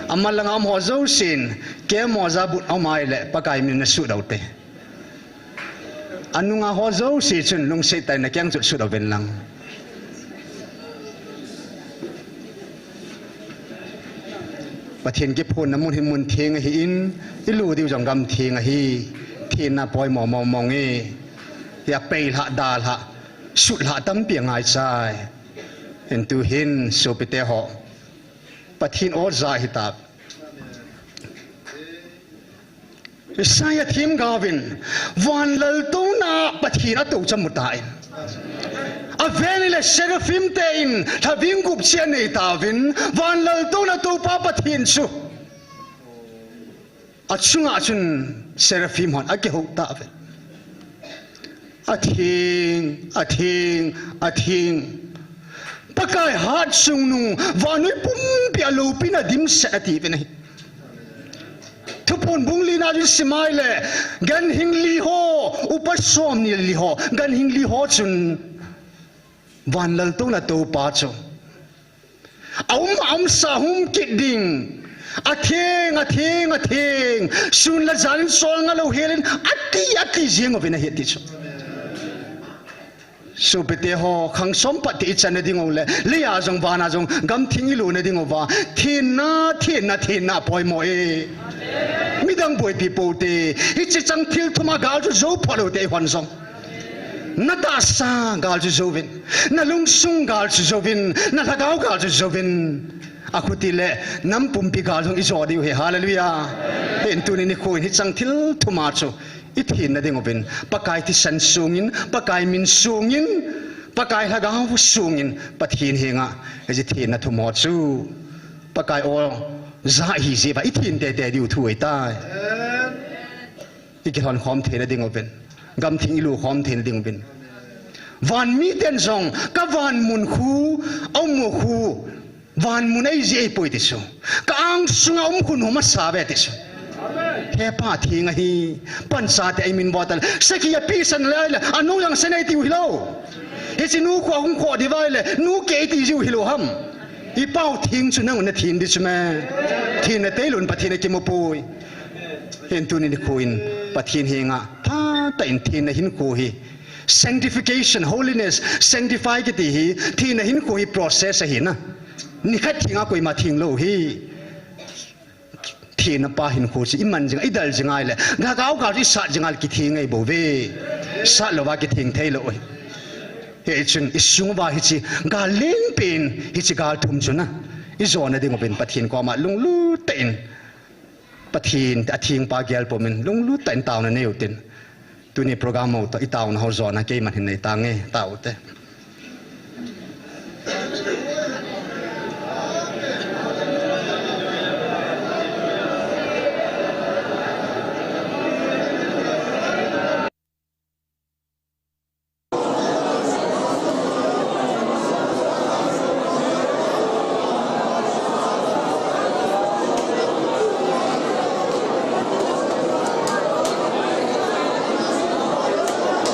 Amalanga um ho jousen, kei moja but um ahile Pakai min a na sut u te. Anunga ho jouse chun lungset tah in na keng chut sut uvin lang. Pathen kiphonna mun hi mun theng ahin, i lut diu jong gamtheng ahi, thina poimo mong mong e. Hia peilhah, dalhah, sutlhah tampi angai chai. Hin tuhin sopite ho, Pathen o ja hita. Isaiah themgaovin, van laltouna Pathen atou chu amu tan. Avel in le seraphim te in lhaveng gup cheh anei tauvin, van laltouna toupa Pathen chu. Achunga chun seraphim hon akihou tauve. Atheng, atheng, atheng. Pakai hatchungnung, vannoi pumpi a loupina dimset atiuvin ahi. Thuphon bung lina chun sim ahile, ganhing li ho, upa somni le li ho, ganhing li ho chun, van laltouna toupa chu aum, aumsa hung kit ding. Atheng, atheng, atheng. Sun le jan in solnga louhel in ati, ati jeng uvin ahi ti chu. Sopite ho, khang som pat ti i channa ding u le, leiya jong vana jong gamtheng i lutna ding uva, thina, thina, thina poimo e. Midang boipi pou te, hiche chang thil thum a gal chu jou phot u te, eihon jong. Na tahsa gal chu jouvin, na lungsung gal chu jouvin, na lhagao gal chu jouvin. Akhuti le, nam pumpi gal jong i jo diu ahi, hallelujah. Hin tuni nikho in hichang thil thum a chu i thenna ding uvin, Pakai thisan sungin, Pakai min sungin, Pakai lhagao sungin, Pathen henga hiche thenna thum ho chu Pakai o ja ihi jeh uva i then tete diu thu ahitai. I kilhon khom theina ding uvin, gamtheng i lut khom theina ding uvin. Van miten jong, ka van mun khu, aum u khu, van mun eiji eipoi ti chu. Ka angsunga um khu nu masa ve ti chu. He pa theng ahi, pansa te ei min bol tan. Sakhi a pisan lai le, anu jang sen ei tiu hilou. Hiche nu khu ahung khoh diu vai le, nu kei ti jiu hilou ham. I pau theng chu nang na then di chu me. Thenna teilou in Pathen a kimu poi. Hin tuni nikho in Pathen henga phatah in thenna hinkho hi, sanctification, holiness, sanctify kiti hi, thenna hinkho hi process ahi na. Nikhat thenga koima theng lou hi. Thenna pa hinkho chu i man jing, i dal jing ahile, lhagao gal chu i sat jing ahile kitheng ngai bou ve. Sat louva kitheng thei lou. Hichun i sung uva hiche gal lenpen, hiche gal thum chu na, i jona ding uvin Pathen koma lunglut tah in, Pathen atheng pa gel pumin lunglut tah in taona nei u tin. Tuni program ho toh i taona ho jona keiman hin nei tange, tao u te.